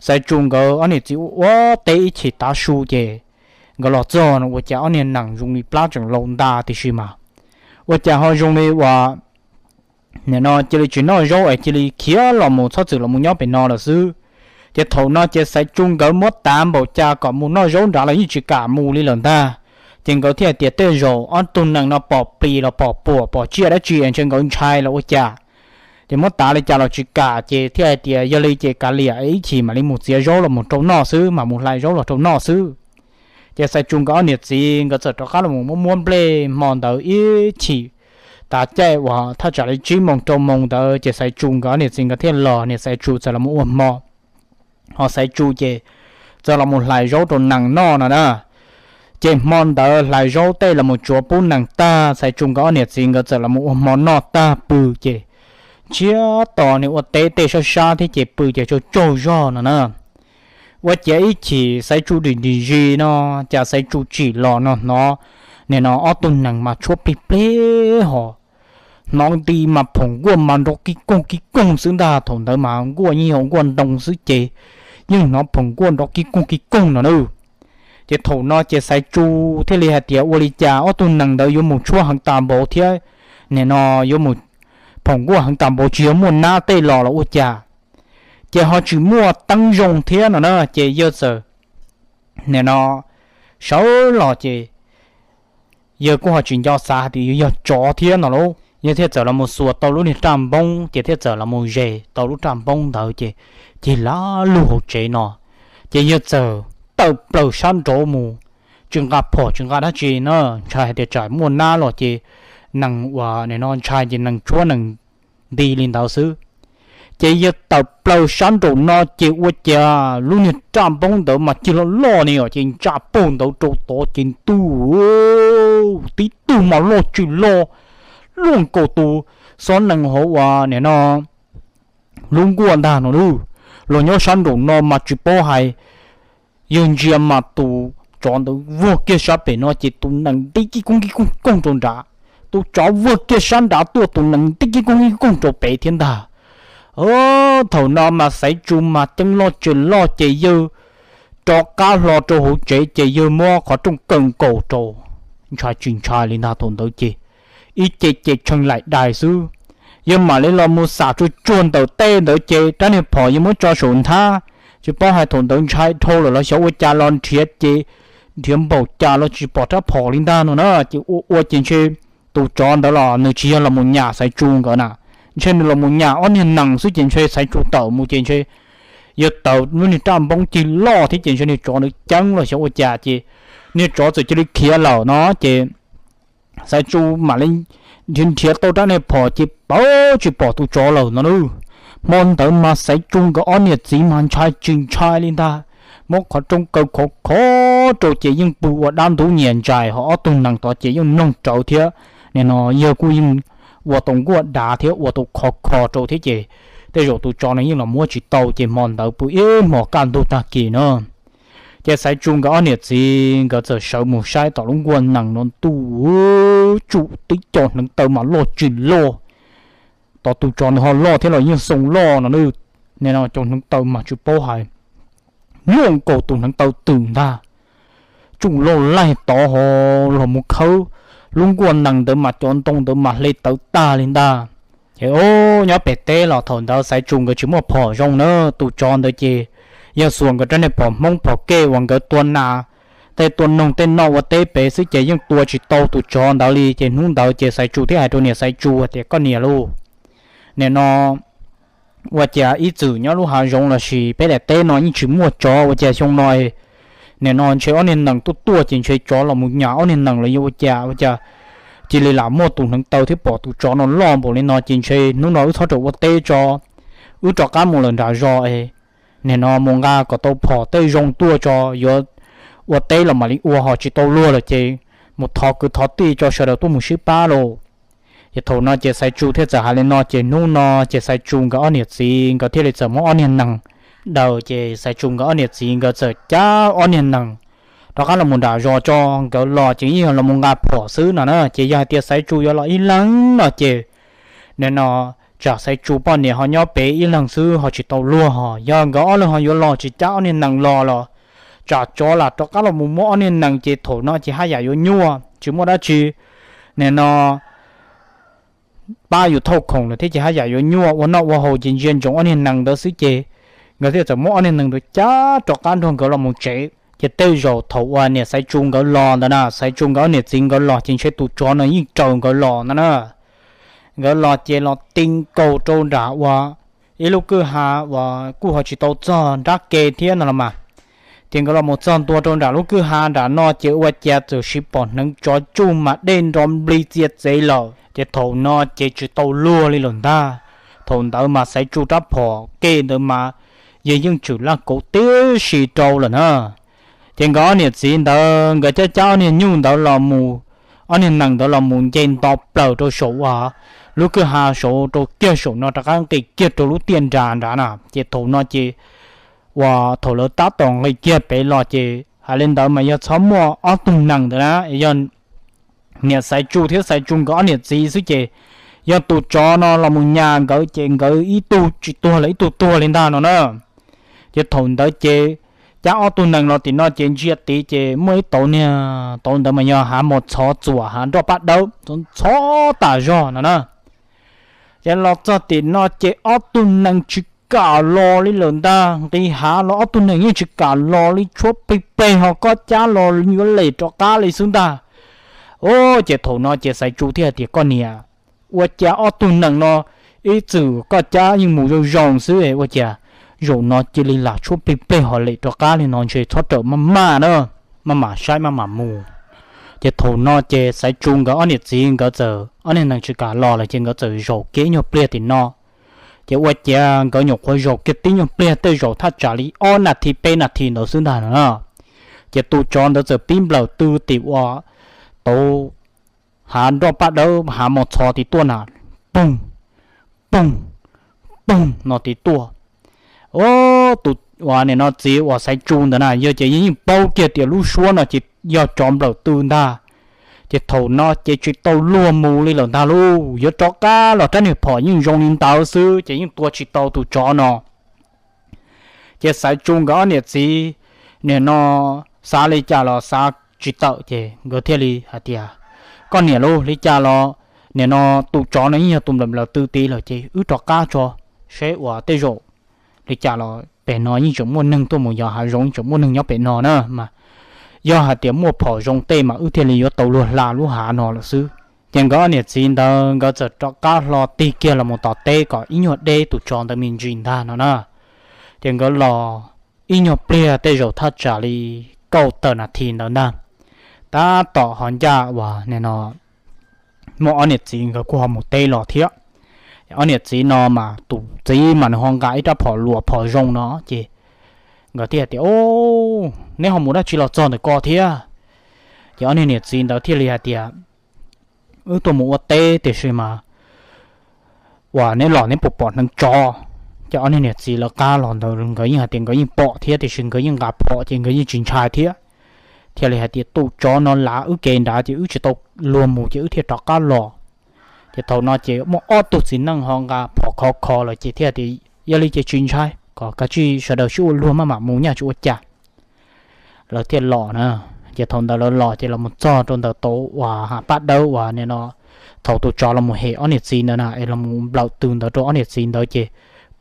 Xaiv Tsu nkawd ob niam txiv ua ua teb ib chim tav su ces nkawd los txog no ua cas ob niag nees zoo li plab tseem laus ntag tiam sis mas ua cas ho zoo li uas nim no cia li tsis noj zaub es cia li khiav los mus txhob txwm los mus nyob pem no lawm xwb. Ces thaum no ces Xaiv Tsu nkawd muab tav npaum cas kom mus noj zaub nrad los yeej tsis kam mus li lawm ntag. Ces nkawd thiaj hais tias tej zaum ob tug nees no pom plis los pom puam pom tsiaj dab tsi es ntshe nkawd ntshai los ua cas. Ces muab tav li cas los tsis kam ces thiaj hais tias yog li ces kav liam ib chim mam li mus txiav zaub los mus rau noj xwb, mam mus hlais zaub los rau noj xwb. Ces Xaiv Tsu nkawd ob niam txiv nkawd txawm rov qab los muab muab nplej hmo ntawd ib chim. Tav caij uas thaj tsam li tsib moos rau moos ntawd ces Xaiv Tsu nkawd ob niam txiv nkawd thiaj los, niam Xaiv Tsu txawm los mus ua hmo, ho Xaiv Tsu ces txawm los mus hlais zaub rau nees noj no na. Ces hmo ntawd hlais zaub tej los mus tsuav pub nees tag, Xaiv Tsu nkawd ob niam txiv nkawd txawm los mus ua hmo noj tag pw ces ntsiag to nws ua teb tej sab sab thiab ces pw ces tsaug tsaug zog no na. Ua ciav ib chim Xaiv Tsu dim dim zis no, cas Xaiv Tsu tsim los no hnov nim no ob tug nees mas tshuab plig plig ho hnov nti mas phoom nkuaj mas nrov kib koog kib koog xwb ntag. Thaum ntawd mas nkuaj yeej yog nkuaj ntoo xwb ces yeej hnov phoom nkuaj nrov kib koog kib koog no na. Ces thaum no ces Xaiv Tsu thiaj li hais tias ua li cas ob tug nees ntawd yuav mus tshuab heev tas npaum thiab, nim no yuav mus phoom nkuaj heev tas npaum, tsis yog muaj nab tej los los ua cas. Ces ho tsis muaj teeb zoo thiab no na, ces yawg txawm nim no sawv los ces yawg kuj ho tsis nco xav hais tias yuav yog tsov thiab no lauj. Yawg thiaj txawm los mus xuas tau lub niag raj npoob ces thiaj txawm los mus zes tau lub raj npoob ntawd ces cig lag lug hauv tsev no. Ces yawg txawm tawm plaws sab nraud mus, tsis nqa phom tsis nqa dab tsi na, ntshai hais tias tsam muaj nab los ces nees uas nim no ntshai ces nees tshuab nees nti li ntawd xwb. Ces yawg tawm plaws sab nraum no ces ua cas lub niag raj npoob ntawd mas cig loj loj ne os, ces ntsa puag ntawd rau tod ces ntuj, tib tug mas loj tsis loj, luaj nkaus tus xob nees hauv uas nim no lub nkuaj ntag no lauj. Los nyob sab nraum no mas tsis paub hais, yawg ntsia mas tus tsov ntawd vuag kiag sab pem no ces tus nees nti kib koog kib koog koog rau nrad, tus tsov vuag kiag sab nrad tuaj tus nees nti kib koog kib koog rau pem thiab ntag. Thaum no mas Xaiv Tsu mas ceeb loj tsis loj ces yawg rov qab hlo rau hauv tsev ces yawg muab qhov rooj kaw nkaus rau, ntshai tsis ntshai li ntag. Thaum ntawd ces ib ce ces tshee laim dais xwb. Yawg mam li los mus xam tsuag tsuag ntawm tej ntawd ces rab niag phom yawg muab tso saum nthab, tsis paub hais thaum ntawd ntshai dhau lawm los xyov ua cas los nrhiav ces nrhiav npaum cas los tsis pom rab phom li ntag no na. Ces ua ua ces ntshe tus tsov ntawd los nws tsis yog los mus nyam Xaiv Tsu nkawd na, ntshe nws los mus nyam ob niag nees xwb ces ntshe Xaiv Tsu tawm mus ces ntshe yawg tawm lub niag raj npoob cig loj thiab ces ntshe niag tsov nws ceeb los xyov ua cas ces niag tsov txawm cia li khiav lawm no ces Xaiv Tsu mam li nrhiav nrhiav tau rab niag phom ces pab tsis pom tus tsov lawm no na. Hmo ntawd mas Xaiv Tsu nkawd ob niam txiv mas ntshai tsis ntshai li ntag, muab qhov rooj kaw khov khov rau ces yeej pw ua dab ntub nyias ntsais ho ob tug nees tod ces yeej mloog rawv thiab. Nim no yawg kuj yeej ua tau nkuaj dav thiab ua tau khov kho rau thiab ces tej zaum tus tsov no yeej los muab tsis tau ces hmo ntawd pw ib hmos kaj ntug tag kis na. Ces Xaiv Tsu nkawd ob niam txiv nkawd txawm sawv mus saib tom lub nkuaj nees no ntuj, tsum tib co hneev taw mas loj tsis loj, tom tus tsov nws ho loj thiab los yeej xoo loj no na. Nim no cov hneev taw mas tsis paub hais, nyuaj nkaus tus hneev taw twm ntag. Tsuj loj laig tod ho los mus khawb lub nkuaj nees ntawd mas cov ntoo ntawd mas hle tawv tag li ntag. Ces nyob pem teb los thaum ntawd Xaiv Tsu nkawd tsis muaj phom zoo na, tus tsov ntawd ces yog xuas nkawd rab niag phom Hmoob phom kej uas nkawd tua nas, tej tua noog tej noj ua teb pem xwb ces yeej tua tsis tau tus tsov ntawd li. Ces hnub ntawd ces Xaiv Tsu thiaj hais rau niam Xaiv Tsu tias, koj niam lauj, nim no ua cas ib txwm nyob lub hav zoov lossis peb daim teb no yeej tsis muaj tsov, ua cas xyoo no nim no ntshe ob niag nees tuaj tuaj ces ntshe tsov los mus nyam ob niag nees los yog ua cas, ua cas cia li lam muaj tus hneev taw thiab pom tus tsov no loj npaum li no ces ntshe hnub no wb txhob rawm ua teb tso, wb rov qab mus lawm nram zos es nim no mus nqa kom tau phom tej zoo tuaj tso, yuav ua teb los mam li ua ho tsis tau luag lawm ces mus thov kwv thov tij tso sawv daws tuaj mus sib pab lauj. Ces thaum no ces Xaiv Tsu thiaj txawm hais li no ces hnub no ces Xaiv Tsu nkawd ob niam txiv nkawd thiaj li txawm muab ob niag nees daws ces Xaiv Tsu nkawd ob niam txiv nkawd txawm cab ob niag nees rov qab los mus nram zos tso, nkawd los ces yeej yog los mus nqa phom xwb no na. Ces yog hais tias Xaiv Tsu yuav los ib leeg no ces nim no tsam Xaiv Tsu poj niam ho nyob pem ib leeg xwb ho tsis tau luag ho, yog nkawd ob leeg ho yuav los tsis cab ob niag nees los los tsam tsov lam rov qab los mus muab ob niag nees ces thaum no ces haj yam yuav nyuaj tsis muaj dab tsi. Nim no pab yus thauj khoom lawm thiab ces haj yam yuav nyuaj, ua noj ua haus ces ntsia ntsoov ob niag nees ntawd xwb ces nkawd thiaj txawm muab ob niag nees ntawd cab rov qab nrog nkawd los mus tsev. Ces tej zaum thaum uas niam Xaiv Tsu nkawd los ntawd na, Xaiv Tsu nkawd ob niam txiv nkawd los ces ntshe tus tsov no yeej raws nkawd los ntawd na. Nkawd los ces los ti nkaus rau nram uas ib lub kwj ha uas kuj ho tsis tau txog nrab ke thiab no los mas. Ces nkawd los mus txog ntua rau nram lub kwj ha nram no ces ua cas txawm siv pom hneev tsov tsuj mas dej nro nplig txia txev lawm ces thaum no ces tsis tau luag li lawm ntag. Thaum ntawd mas Xaiv Tsu rab phom kej ntawd mas yog yeej tshwm laj kauv tib si rau lawm na. Ces nkawd ob niam txiv ntawd nkawd cab cab ob niag nyuj ntawd los mus, ob niag nees ntawd los mus nce nto plaws rau saum uas lub kwj ha saud rau kiag saum no rov qab nqis kiag rau lub tiaj nras nrad na. Ces thaum no ces uas thaum lawv tab tom nqis kiag pem los ces hais li ntawd mas yog txhob muaj ob tug nees ntawd na, yog niam Xaiv Tsu thiab Xaiv Tsu nkawd ob niam txiv xwb ces yog tus tsov no los mus nyas nkawd ces nkawd ib tug tsis tuag los ib tug tuag li ntag no na. Ces thaum ntawd ces cab ob tug nees los tim no ces ntsia tid ces muaj ib tauv niag tauv ntawd mas yog hav mos txhov txuam hav nroj paj dawb txhob tas zog no na. Ces los txog tim no ces ob tug nees tsis kam los li lawm ntag, nqis hav los ob tug nees yeej tsis kam los li, tshuab plig pleg ho koj cab los yuav lem rov qab li xwb ntag. Ces thaum no ces Xaiv Tsu thiaj hais tias koj niam, ua cas ob tug nees no ib txwm koj cab yeej mus zoo zoo xwb ua cas zaum no cia li lam tshuab plig pleg ho lem rov qab li no, ntshe txhob rawm maj maj na, maj mam saib maj mam mus. Ces thaum no ces Xaiv Tsu nkawd ob niam txiv nkawd txawm ob niag nees tsis kam los lawm ces nkawd txawm zaum kiag ib nyuag pliag tim no. Ces ua ciav nkawd nyuam qhuav zaum kiag tib nyuag pliag tej zaum thaj tsam li ob nas this peb nas this ntawd xwb ntag no na. Ces tus tsov ntawd txawm pib nplawm tw tim uas tauv hav nroj paj dawb hav mos txhov tim tuaj na, poog, poog, poog no tim tuaj. Tus uas nim no txiv uas Xaiv Tsu ntawd na yog ces yeej paub kiag tias lub suab no ces yog tsov nplawm tw ntag. Ces thaum no ces tsis tau luag mus li lawm ntag lauj, yuav rov qab los rab niag phom yeej zoo li ntawd xwb ces yeej tua tsis tau tus tsov no. Ces xaiv tsu nkawd ob niam txiv, nim no xav li cas los xav tsis tawm ces nkawd thiaj li hais tias, koj niam lauj, li cas los nim no tus tsov no yeej yog tus nplawm nplawm tw tid lawm ces wb rov qab tso, seb ua tej zaum li cas los pem no yeej tseem muaj neeg tuaj mus yos hav zoov, tseem muaj neeg nyob pem no na mas, yog hais tias muaj phom zoo tej mas wb thiaj li yuav tau luag hla lub hav no lawm xwb. Ces nkawd ob niam txiv ntawd nkawd txawm rov qab hlo tig kiag los mus tom teb kom ib nyuag deb tus tsov ntawd me ntsis ntag no na. Ces nkawd los ib nyuag pliag tej zaum thaj tsam li kaum tawm nas this ntawd ntag, tab tom ho ncaj uas nim no muaj ob niam txiv nkawd kuj ho mus teb los thiab. Ob niam txiv no mas tus txiv mas nws ho nqa ib rab phom luas phom zoo no ces nkawd thiaj tias, neb ho mus dab tsi los txog ntawm ko thiab? Ces ob niag niam txiv ntawd thiaj li hais tias, wb tuaj mus ua teb tiam sis mas uas neb los neb puas pom hneev tsov? Ces ob niag niam txiv lawv qab los ntawd nkawd yeej hais tias nkawd yeej pom thiab tiam sis nkawd yeej nqa phom ces nkawd yeej tsis ntshai thiab. Thiaj li hais tias tus tsov no lav wb kev nrad ces wb tsis tau luag mus ces wb thiaj rov qab los. Ces thaum no ces muaj ob tug txiv neej ho nqa phom khov kho lawm ces thiaj tias, yog li ces tsis ntshai, kom kav tsij sawv daws sib ua luag maj mam mus nyaj tsis ua cas. Lawv thiaj los na. Ces thaum ntawd lawv los ces los mus txog rau ntawm tau uas hav paj dawb uas nim no thaum tus tsov los mus hem ob niam txiv ntawd na es los mus nplawm tw ntawd rau ob niam txiv ntawd ces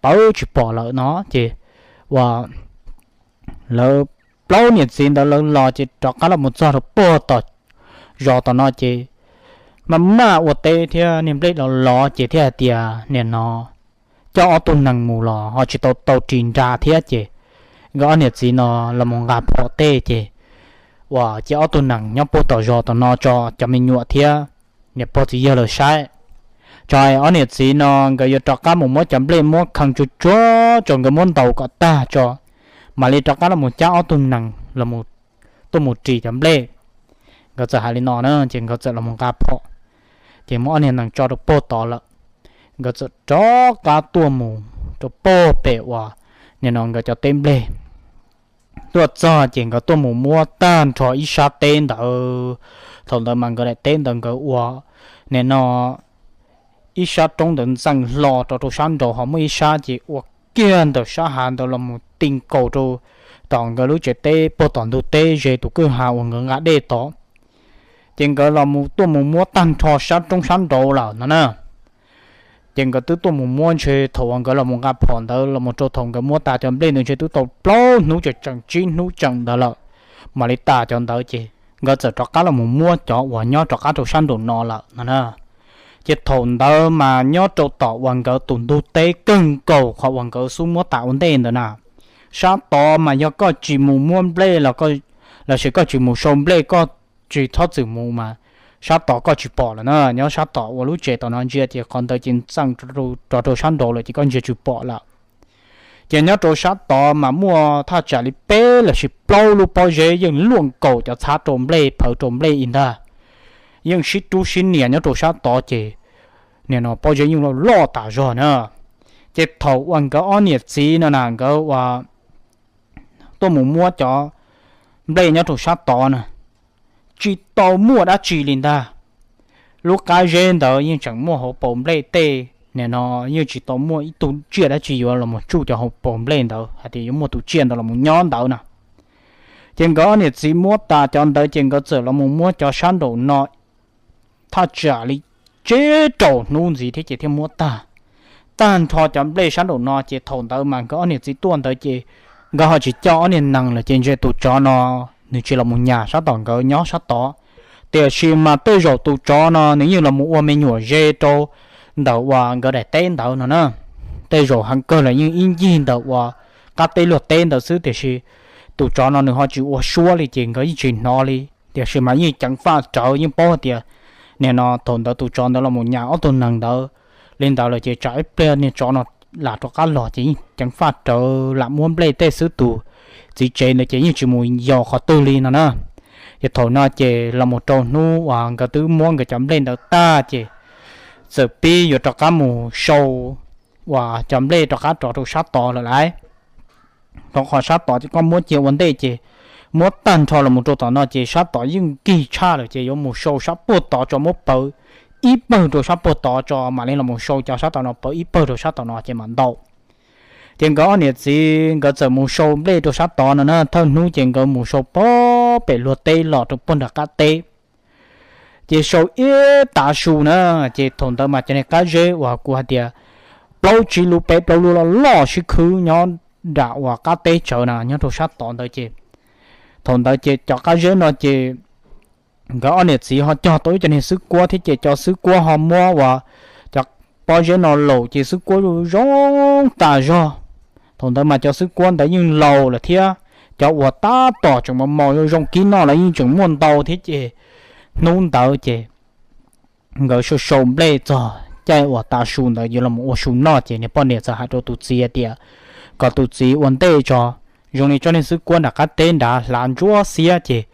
pawv tsis pom lawm no ces uas lawv plaub niam txiv ntawd lawv los ces rov qab los mus txog rau puag tom zos tom no ces maj maj ua teb thiab niag nplej los los ces thiaj hais tias nim no coj ob tug nees mus los ho tsis tau tau ris nra thiab ces nkawd ob niam txiv no los mus nqa phom tej ces uas cia ob tug nees nyob puag tom zos tom no tso cov me nyuam thiab niam pog txiv yawg lawv saib. Tso ob niam txiv no nkawd yuav rov qab mus muab cov nplej muab khee tsuag tsuag tso nkawd muab ntaus kom tag tso mam li rov qab los mus cab ob tug nees los tuaj mus ris cov nplej. Nkawd txawm hais li no na ces nkawd txawm los mus nqa phom ces muab ob niag nees tso rau puag tod lawm. Nkawd txawm rov qab tuaj mus rau puag pem uas nim no nkawd cov teb nplej. Tuaj txog ces nkawd tuaj mus muab tag nrho ib sab teb ntawd. Thaum ntawd mas nkawd daim teb ntawd nkawd ua nim no ib sab roob ntawd ntxeem hlo rau rau sab nraud ho muaj ib sab ces ua kiag ntawm sab hav ntawd los mus ti nkaus rau tom nkawd lub tsev teb puag tom ntug teb ze tus kwj ha uas nkawd nqa dej tod. Ces nkawd los tuaj mus muab tag nrho sab roob sab nraud lawm no na. Ces nkawd twb tuaj mus muab ntshe thaum uas nkawd los mus nqa phom ntawd los mus rau thaum nkawd muab tas cov nplej ntawd ntshe twb tau plaub hnub tseem tsib hnub tseem ntawd lawm mam li tas cov ntawd ces nkawd txawm rov qab los mus muab cov uas nyob rov qab rau sab nraum no lawm no na. Ces thaum ntawd mas nyob rau tom uas nkawd tus ntug teb kawg nkaus qhov uas nkawd xub muab tas ua ntej ntawd na, sab tod mas yog koj tsis mus muab nplej los sis koj tsis mus sau nplej koj tsis txhob txwm mus mas sab tod koj tsis pom lawm na. Nyob sab tom uas lub tsev tom no ntsia ces qhov ntawd ces ntxeem rau rau sab nraud lawm ces koj ntsia tsis pom lawm. Ces nyob rau sab tod mas muaj thaj tsam li peb los sis plaub lub pob zeb yeej luaj nkaus cov txhab rau nplej phaws rau nplej ib ntag. Yeej sib rub sib nias nyob rau sab tod ces nim no pob zeb yeej loj loj tas zog na. Ces thaum uas nkawd ob niam txiv no na nkawd ua tuaj mus muab cov nplej nyob rau sab tod na, tsis tau muaj dab tsi li ntag. Lub qab zeb ntawd yeej tseem muaj hauv paus nplej tej, nim no yeej tsis tau muaj ib tug tsiaj dab tsi yuav los mus tsuj cov hauv paus nplej ntawd hais tias yuav muaj tus tsiaj ntawd los mus nyob ntawd na. Ces nkawd ob niam txiv muab tas cov ntawd ces nkawd txawm los mus muab cov sab nraum no thaj tsam li tsib rau hnub ntxiv thiab ces thiaj muab tag. Tag nrho cov nplej sab nraum no ces thaum ntawd mas nkawd ob niam txiv tuaj ntawd ces nkawd ho tsis coj ob niag nees lawm ces ntshe tus tsov no nws tsis los mus nyas sab tom nkawd nyob sab tod. Tiam sis mas tej zaum tus tsov no nws yeej los mus ua me nyuam ze rau ntawm uas nkawd daim teb ntawd no na. Tej zaum heev kawg los yeej ib ncig ntawm uas qab teb luag teb ntawd xwb tiam sis tus tsov no nws ho tsis ua suab li ces nkawd yeej tsis hnov li. Tiam sis mas yeej ceev faj rawv yeej paub hais tias nim no thaum ntawd tus tsov ntawd los mus nyas ob tug nees ntawd li ntawd lawm ces tsam ib pliag niag tsov no lam rov qab los ces yeej ceev faj rawv lam muab nplej tej xwb tus txiv tsev ntawd ces yeej tsis mus yos qhov twg li no na. Ces thaum no ces los mus rau hnub uas nkawd twb muab nkawd cov nplej ntawd tag ces txawm pib yuav rov qab mus sau uas cov nplej rov qab rov rau sab tod lawm lauj. Rau qhov sab tod ces koj muab cia ua ntej ces Muab tag nrho los mus rau tom no ces sab tod yeej nkig tshaj lawm ces yuav mus sau sab puag tod tso, muab pawv ib pawg rau sab puag tod tso mam li los mus sau cov sab tom no pawv ib pawg rau sab tom no ces mam ntau. Ces nkawd ob niam txiv nkawd txawm mus sau nplej rau sab tod no na, thawj hnub ces nkawd mus sau pem luag teb los rau puag nram qab teb. Ces sau ib tav su na, ces thaum ntawd mas cov niag qab zeb uas kuv hais tias plaub tsib lub peb plaub lub loj loj sib khwb nyob nram uas qab teb tsawv na nyob rau sab tod ntawd ces thaum ntawd ces cov qab zeb no ces nkawd ob niam txiv ho cog tau ib co niag xwb kuab thiab ces cov xwb kuab ho muab uas cov pob zeb no laum ces xwb kuab zoo zoo tas zog. Thaum ntawd mas cov xwb kuab ntawd yeej laus lawm thiab, cov uas tab tom tseem mos mos zoo zoo kib noj los yeej tseem muaj ntau thiab ces hnub ntawd ces nkawd sau sau nplej txog caij uas tav su ntawd yuav los ua su noj ces niag poj niam txawm hais rau tus txiv hais tias kom tus txiv ua ntej tso, zoo li tsob niag xwb kuab nram qab teb nrad hlav ntsuab xiab ces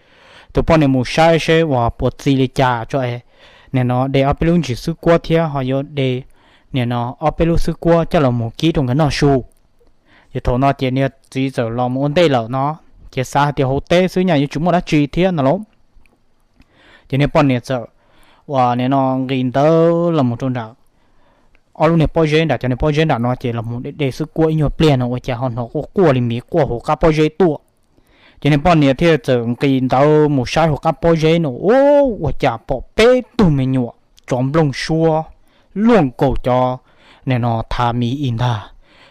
tus poj niam mus saib seb uas puas txi li cas tso, nim no de ob peb lub ntsis xwb kuab thiab ho yuav de nim no ob peb lub xwb kuab coj los mus kib rau nkawd noj su. Ces thaum no ces niag txiv txawm los mus ua ntej lawm no, ces xav hais tias hauv teb xwb nyaj yuav tsis muaj dab tsi thiab no lauj. Ces niag poj niam txawm uas nim no nqis ntawd los mus rau nram ob lub niag pob zeb nram, cov niag pob zeb nram no ces los mus de de xwb kuab ib nyuag pliag no ua cas ho hnov quaj quaj li miv quaj hauv qab pob zeb tuaj. Ces niag poj niam thiaj txawm nqis ntawd mus saib hauv qab pob zeb no, ua cas pom peb tug me nyuam tsov nplooj suab luaj nkaus cov nim no thav miv ib ntag.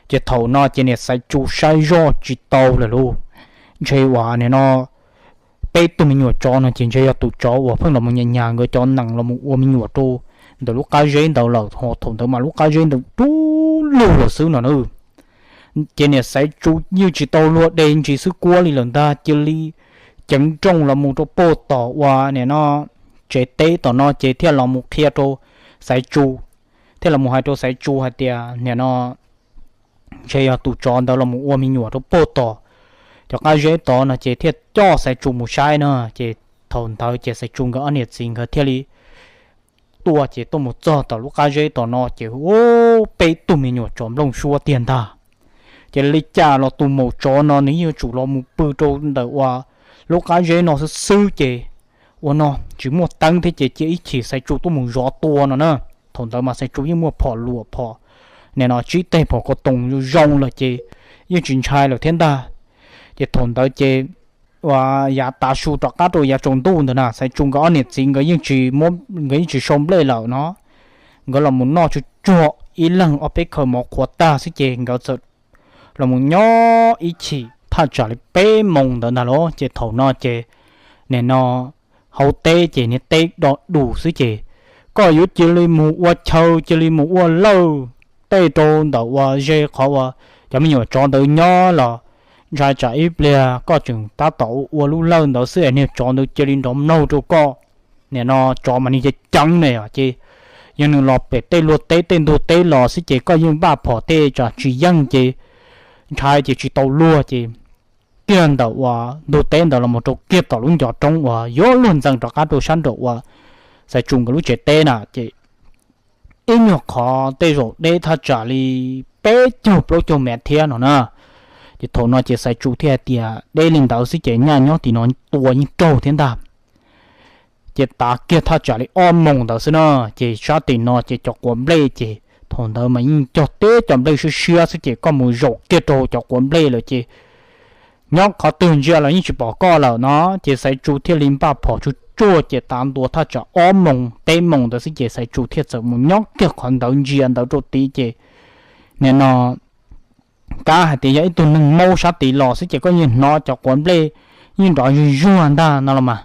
Ces thaum no ces niam Xaiv Tsu saib zoj tsis tau lawm lauj, ntshe uas nim no peb tug me nyuam tsov no ces ntshe yog tus tsov uas pheej los mus nyas nyas nkawd cov nees los mus ua me nyuam rau ntawm lub qab zeb ntawd lawm, ho thaum ntawd mas lub qab zeb ntawd dub lug lawm xwb no na. Ces niam Xaiv Tsu yeej tsis tau luag de ntsis xwb kuab li lawm ntag, cia li ceev nrooj los mus rau puag tom uas nim no tsev teb tom no ces thiaj los mus qhia rau Xaiv Tsu, thiaj los mus hais rau Xaiv Tsu hais tias nim no ntshe yog tus tsov ntawd los mus ua me nyuam rau puag tom cov qab zeb tod no ces thiaj coj Xaiv Tsu mus saib na. Ces thaum ntawd ces Xaiv Tsu nkawd ob niam txiv nkawd thiaj li tuaj ces tuaj mus txog tom lub qab zeb tom no ces peb tug me nyuam tsov nplooj suab tiag ntag. Ces li cas los tus maum tsov no nws yeej yuav tsum los mus pw rau ntawm uas lub qab zeb no xwb xwb ces ua no tsis muaj teeb thiab ces cia ib chim Xaiv Tsu tuaj mus zov tua no na. Thaum ntawd mas Xaiv Tsu yeej muaj phom luam phom nim no tsib teg phom ko toos zoo zoo lawm ces yeej tsis ntshai lawm thiab ntag. Ces thaum ntawd ces uas yav tav su rov qab rau yav tsaus ntuj ntawd na Xaiv Tsu nkawd ob niam txiv nkawd yeej tsis, nkawd yeej tsis sau nplej lawm no, nkawd los mus noj tsuag tsuag ib leeg ob peb khaw mov qhuav tag xwb ces nkawd txawm los mus nyob ib chim thaj tsam li peb moos ntawd ntag lauj. Ces thaum no ces nim no hauv teb ces niag teb do dus xwb ces koj yuav cia li mus ua chaw cia li mus ua lawj tej rau ntawm uas ze qhov uas cov me nyuam tsov ntawd nyob los ntshai tsam ib pliag koj tseem tab tom ua lub lawj ntawd xwb es niag tsov ntawd cia li nrov mlaug rau koj. Nim no tsov mas nws ceev ceev ne os, ces yog nws los pem tej luag teb tej ntug teb los xwb ces koj yeej npaj phom tej tsam tsis yeej ces ntshai ces tsis tau luag ces kiag ntawm uas ntug teb ntawd los mus rau kiag tom lub ncov roob uas yuav luag ntxees rov qab rau sab nraum uas Xaiv Tsu nkawd lub tsev teb na ces ib nyuag qhov tej zaum deb thaj tsam li peb caug plaub caug mev thiab no na. Ces thaum no ces Xaiv Tsu thiaj hais tias deb li ntawd xwb ces nyaj nyob tim no tua yeej raug thiab ntag. Ces tav kiag thaj tsam li ob moos ntawd xwb na, ces sab tim no ces cov quav nplej ces thaum ntawd mas yeej cog teb cov nplej siab siab xwb ces koj mus zaum kiag rau cov quav nplej lawm ces nyob qhov twg ntsia los yeej tsis pom koj lawm no. Ces Xaiv Tsu thiaj li npaj phom tsuag tsuag ces tav ntua thaj tsam ob moos peb moos ntawd xwb ces Xaiv Tsu thiaj txawm mus nyob kiag qhov ntawd ntsia ntawd rau tid ces nim no kab hais tias yog ib tug neeg maub sab tid los xwb ces koj yeej hnov cov quav nplej yeej nrov zuj zuag ntag no los mas.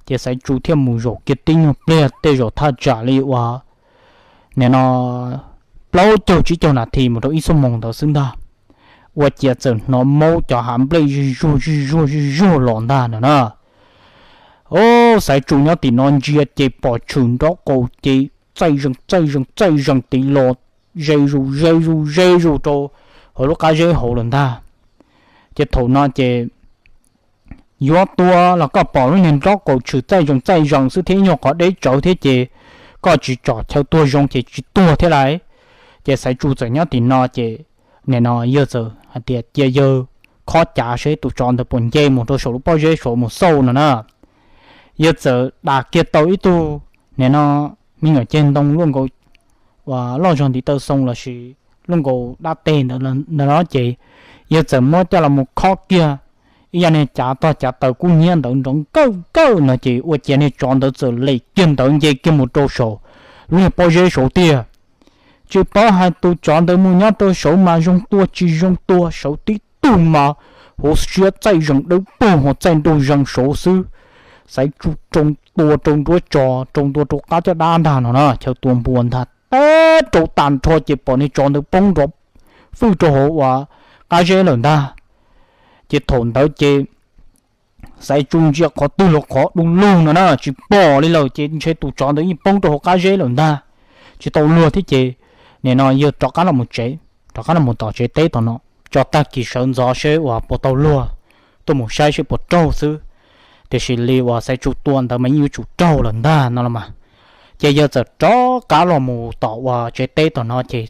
Ces Xaiv Tsu thiaj mus zaum kiag tib nyuag pliag tej zaum thaj tsam li uas nim no plaub caug tsib caug nas this mus rau ib xuab moos ntawd xwb ntag, ua ciav txawm hnov maub cov hav nplej zuj zuag zuj zuag zuj zuag los ntag no na. Xaiv Tsu nyob tim no ntsia ces pom tshwm nraub qaum ces txaij zees txaij zees txaij zees tid los ze zus ze zus ze zus rau hauv lub qab zeb hauv lawm ntag. Ces thaum no ces yuav tua los koj pom lub niag nraub qaum tshwm txaij zees txaij zees xwb thiab ib nyuag qhov deb tsawv thiab ces koj tsis tsom chaw tuag zoo ces tsis tuag thiab lauj. Ces Xaiv Tsu txawm nyob tim no ces nim no yawg txawm hais tias cia yawg khob cav seb tus tsov ntawd puas nce mus rau saum lub pob zeb saud mus xauj no na. Yawg txawm dam kiag tau ib tug, nim no, me nyuam ceg ntoo luaj nkaus, uas loj zog ntiv taw xoo lossis luaj nkaus dab teg ntawd no ces yawg txawm muab coj los mus khob kiag ib yam niag cav tog cav taws kub hnyiab ntawd nrov nkawj nkawj no ces ua ciav niag tsov ntawd txawm lem kiag ntawd nce kiag mus rau saum lub niag pob zeb saud tiag. Tsis paub hais tus tsov ntawd mus nyob rau saud mas zoo tua tsis zoo tua, saud tib tug mas hauv siab txaij zees dawb paug ho txaij nraug zees saud xwb. Xaiv Tsu rau tua rau nruab tso, rau ntua rau qab caj dab ntag no na, chaw tua npua ntag, teb rau tag nrho ces pom niag tsov ntawd poob nrov fwj rau hauv uas qab zeb lawm ntag. Ces thaum ntawd ces Xaiv Tsu ntsia qhov twg los qhov du lug no na tsis pom li lawm ces ntshe tus tsov ntawd yeej poob rau hauv qab zeb lawm ntag, tsis tau luag thiab ces nim no yawg rov qab los mus tsev, rov qab los mus tom tsev teb tom no, tso tag kis sawv ntxov seb uas puas tau luag, tuaj mus saib seb puas raug xwb. Tiam sis li uas Xaiv Tsu tua ntawd mas yeej yuav tsum raug lawm ntag no los mas. Ces yawg txawm rov qab los mus tom uas tsev teb tom no ces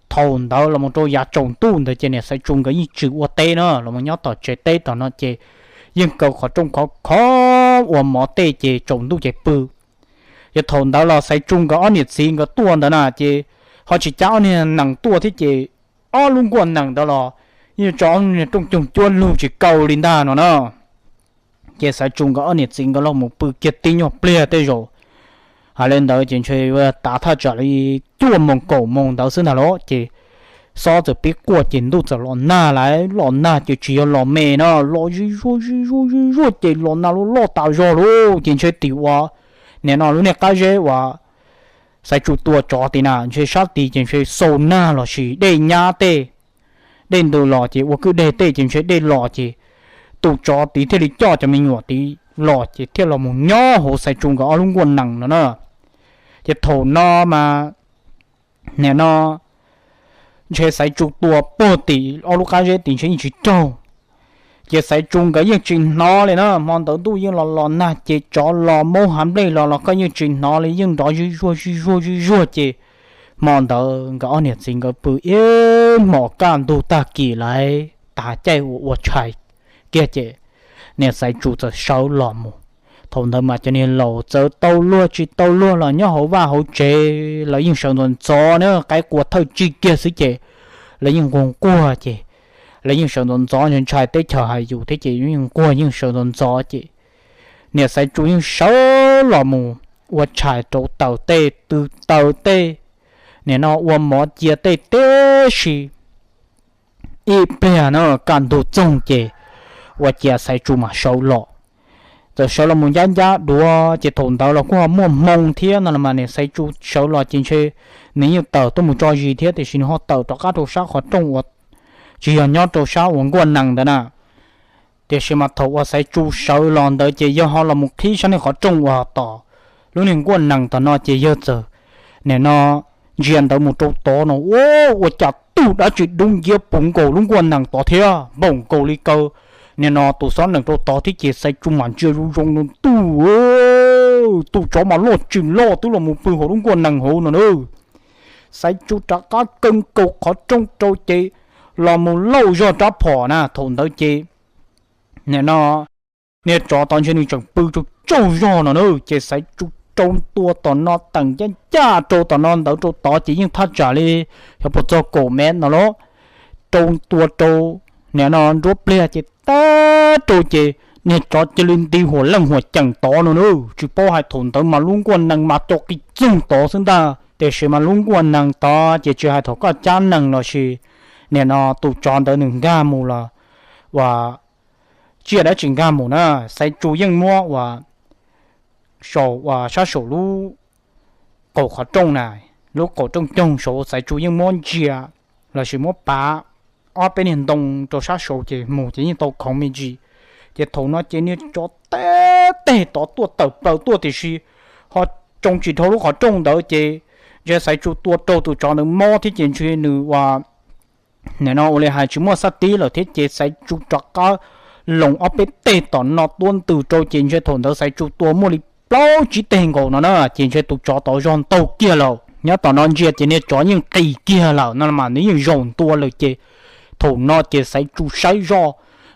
thaum ntawd los mus rau yav tsaus ntuj ntawd ces niam Xaiv Tsu nkawd yeej tsis ua teb na, los mus nyob tom tsev teb tom no ces yeej kaw qhov rooj khov khov ua mov tej ces tsaus ntuj ces pw. Ces thaum ntawd los Xaiv Tsu nkawd ob niam txiv nkawd tuaj ntawd na ces ho tsis cab ob niag nees tuaj thiab ces ob lub nkuaj nees ntawd los yeej tso ob niag rooj coog cuab lug tsis kaw li ntag no na. Ces Xaiv Tsu nkawd ob niam txiv nkawd los mus pw kiag tib nyuag pliag tej zaum, hais li ntawd ces ntshe tav thaj tsam li cuaj moos kaum moos ntawd xwb ntag los ces xob txawm pib quaj ces ntuj txawm los nag lawm, los nag ces tsis yog los me no, los zig zuag zig zuag zig zuag ces los nag loj loj tas zog lauj. Ces ntshe tim uas nim no lub niag qab zeb uas Xaiv Tsu tua tsov tid na ntshe sab tid ces ntshe xau nag lossis dej nyab tej, dej ntws los ces ua kwj deg tej ces ntshe dej los ces tus tsov tid thiaj li coj cov me nyuam tid los ces thiaj los mus nyob hauv Xaiv Tsu nkawd ob lub nkuaj nees no na. Ces thaum no mas nim no ntshe Xaiv Tsu tua puag tim ob lub qab zeb tid ntshe yeej tsis raug. Ces Xaiv Tsu nkawd yeej tsis hnov li na, hmo ntawd ntuj yeej los los nag ces tsov los maub hav nplej los los koj yeej tsis hnov li, yeej nrov zig zuag zig zuag zig zuag ces hmo ntawd nkawd ob niam txiv nkawd pw ib hmos kaj ntug tag kis lawm, tas caij uas ua tshais kiag ces niam Xaiv Tsu txawm sawv los mus. Thaum ntawd mas cov niag laus txawm tau luag tsis tau luag los nyob hauv vaj hauv tsev lawv yeej sawv ntxov ntxov na, qaib qua thawj tsig kiag xwb ces lawv yeej nquag nquag ces lawv yeej sawv ntxov ntxov ntshai teb chaws hais yus thiab ces yeej nquag yeej sawv ntxov ntxov ces niam Xaiv Tsu yeej sawv los mus ua tshais rau taws tej tw taws tej, nim no ua mov cia tej tib si. Ib pliag na kaj ntug txoog ces ua ciav Xaiv Tsu mas sawv los. Txawm sawv los mus ncab ncab duav ces thaum ntawd los kuj ho muaj hmoo thiab no los mas niam Xaiv Tsu sawv los ces ntshe nws yeej tawm tuaj mus tso zis thiab tiam sis nws ho tawm rov qab rau sab qhov rooj uas tsis yog nyob rau sab uas nkuaj nees ntawd na. Tiam sis mas thaum uas Xaiv Tsu sawv los ntawd ces yawg ho los mus qhib sab niag qhov rooj uas tom lub niag nkuaj nees tom no ces yawg txawm nim no ntsia ntawd mus rau tod no ua cas tug dab tsi dub nciab puv nkaus lub nkuaj nees tod thiab npaum nkaus li kaw nim no tus xob nees rau tod thiab ces Xaiv Tsu mam ntsia zoo zoo no ntuj, tus tsov mas loj tsis loj twb los mus pw hauv lub nkuaj nees hauv no na. Xaiv Tsu rov qab kaw nkaus qhov rooj rau ces los mus lauj zog rab phom na thaum ntawd ces nim no niag tsov tod ntshe nws tseem pw tsaug tsaug zog no na ces Xaiv Tsu rau ntua tom no teem ncaj ncaj rau tom no ntawd rau tod ces yeej thaj tsam li xyov puas txog kaum mev no lauj. Rau ntua rau nim no nruab pliag ces tag rau ces niag tsov cia li nti huam leej huam ceem tod no na. Tsis paub hais thaum ntawd mas lub nkuaj nees mas co qis txoog tod xwb ntag tiam sis mas lub nkuaj nees tod ces tsis hais thaum koj cab nees lossis nim no tus tsov ntawd nws nkag mus los uas tsiaj dab tsi nkag mus na, Xaiv Tsu yeej muab uas saum uas sab saum lub qaum qhov rooj na, lub qaum rooj coog saud Xaiv Tsu yeej muab ntsia lossis muab pav ob peb niag ntoo rau sab saud ces mus ces yeej tau khoov me ntsis. Ces thaum no ces niag tsov teb teg tod tuaj tawm plaws tuaj tiam sis ho tsoo tsis dhau lub qhov rooj ntawd ces ntshe Xaiv Tsu tua raug tus tsov ntawd mob thiab ces ntshe nws uas nim no ua li hais tsis muaj xab tib lawm thiab ces Xaiv Tsu rov qab loos ob peb teg tom no tuab ntws rau ces ntshe thaum ntawd Xaiv Tsu tua muaj li plaub tsib teg nkaus no na ces ntshe tus tsov tod zog ntaug kiag lawm. Nyob tom no ntsia ces niag tsov yeej qis kiag lawm no mas nws yeej zaum ntua lawm ces thaum no ces Xaiv Tsu saib zoj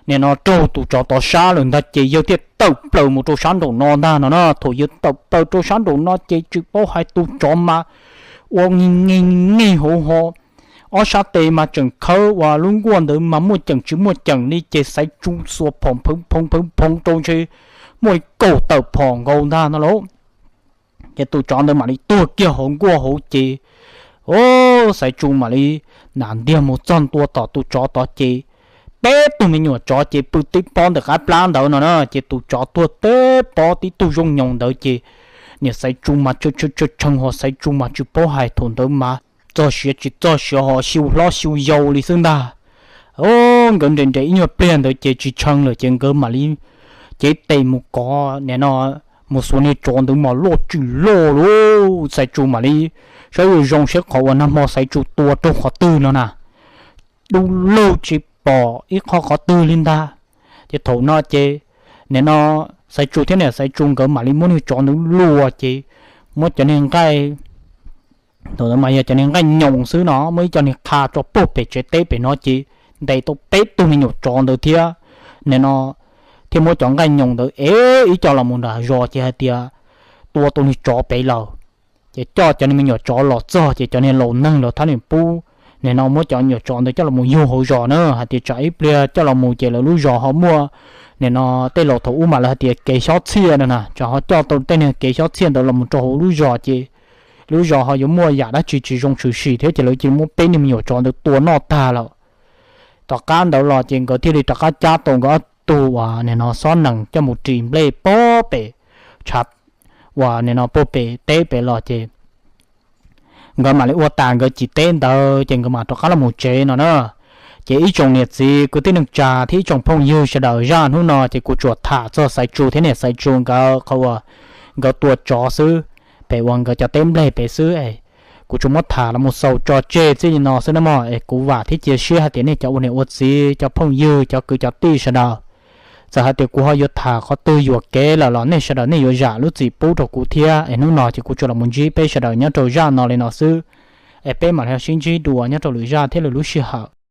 nim no raug tus tsov tov sab lawm ntag ces yawg thiaj tawm plaws mus rau sab nraum no ntag no na. Thaum yawg tawm plaws rau sab nraum no ces tsis paub hais tus tsov mas ua nkeeg hauv ho ob sab tes mas tseem khawb ua lub nkuaj ntawd mas muaj ceem tsis muaj ceem li ces Xaiv Tsu xuas phom phawv phoo phawv phoo rau ntshe muaj li kaum tawm phom nkaus ntag no lauj. Ces tus tsov ntawd mam li tuag kiag hauv nkuaj hauv ces, o, Xaiv Tsu mam li ntiag mus txog ntua tom tus tsov tod ces peb tug me nyuam tsov ces pw tib pob ntawm qab plab ntawd no na. Ces tus tsov tuag tib pob tib tug zoo nyoos ntawd ces niam Xaiv Tsu mas tshee ho Xaiv Tsu mas tsis paub hais thaum ntawd mas txog siav tsis txog siav ho xyu hlob xyu yau li xwb ntag. O, nkawd nres nres ib nyuag pliag ntawd ces tsis tshee lawm ces nkawd mam li cev tes mus kov nim no mus xuas niag tsov ntawd mas loj tsis loj lauj. Xaiv Tsu mam li saib zoo zoo seb qhov uas nag hmo Xaiv Tsu tua raug qhov twg no na. Dub lug tsis pom ib qho qhov twg li ntag. Ces thaum no ces nim no Xaiv Tsu thiab niam Xaiv Tsu nkawd mam li muab niag tsov ntawd luas ces muab cov niag nqaij, thaum ntawd mas yog cov niag nqaij nyoos xwb no, muab ib co niag qha tso puag pem tsev teb pem no ces ntes tau peb tug me nyuam tsov ntawd thiab nim no thiaj muab cov nqaij nyoos ntawd ev ib co los mus nram zos ces hais tias tua tau niag tsov pem lawm. Ces coj cov niag me nyuam tsov los txog ces cov niag laus neeg los thab niam pub nim no muab cov nyuam tsov ntawd coj los mus yug hauv zos na, hais tias tsam ib pliag coj los mus ces lawv lub zos ho muaj nim no tej laus thaum ub mas lawv hais tias kev xyob txhiaj no na, tsam ho coj tau tej niag kev xyob txhiaj ntawd los mus rau hauv lub zos ces lub zos ho yuav muaj yam dab tsi tsis zoo tshwm sim thiab ces lawv cia li muab peb niag me nyuam tsov ntawd tua noj tag lawm. Tom qab ntawd los ces nkawd thiaj li rov qab cab tau nkawd ob tug uas nim no xob nees coj mus ris nplej puag pem tshav uas nim no puag pem teb pem los ces nkawd mam li ua tas nkawd cim teb ntawd ces nkawd mam rov qab los mus tsev no na. Ces ib tsoom niam txiv kwv tij neej tsa thiab ib tsoom phooj ywg sawv daws, zaj hnub no ces kuv tsuas tham txog Xaiv Tsu thiab niam Xaiv Tsu nkawd qhov uas nkawd tua tsov xwb, pem uas nkawd cov teb nplej pem xwb es kuv tsuas muab tham los mus xaus tso tseg txij li no xwb na mog. Es kuv vam thiab cia siab hais tias nej cov ua niam ua txiv, cov phooj ywg, cov kwv cov tij sawv daws, txawm hais tias kuv ho yuav tham qhov twg yuam kev lawm los nej sawv daws nej yuav zam lub txim pub rau kuv thiab. Es hnub no ces kuv tsuas los mus ntsib peb sawv daws nyob rau zaj no li no xwb, es peb mam li sib ntsib dua nyob rau lwm zaj thiab lwm lub sij hawm.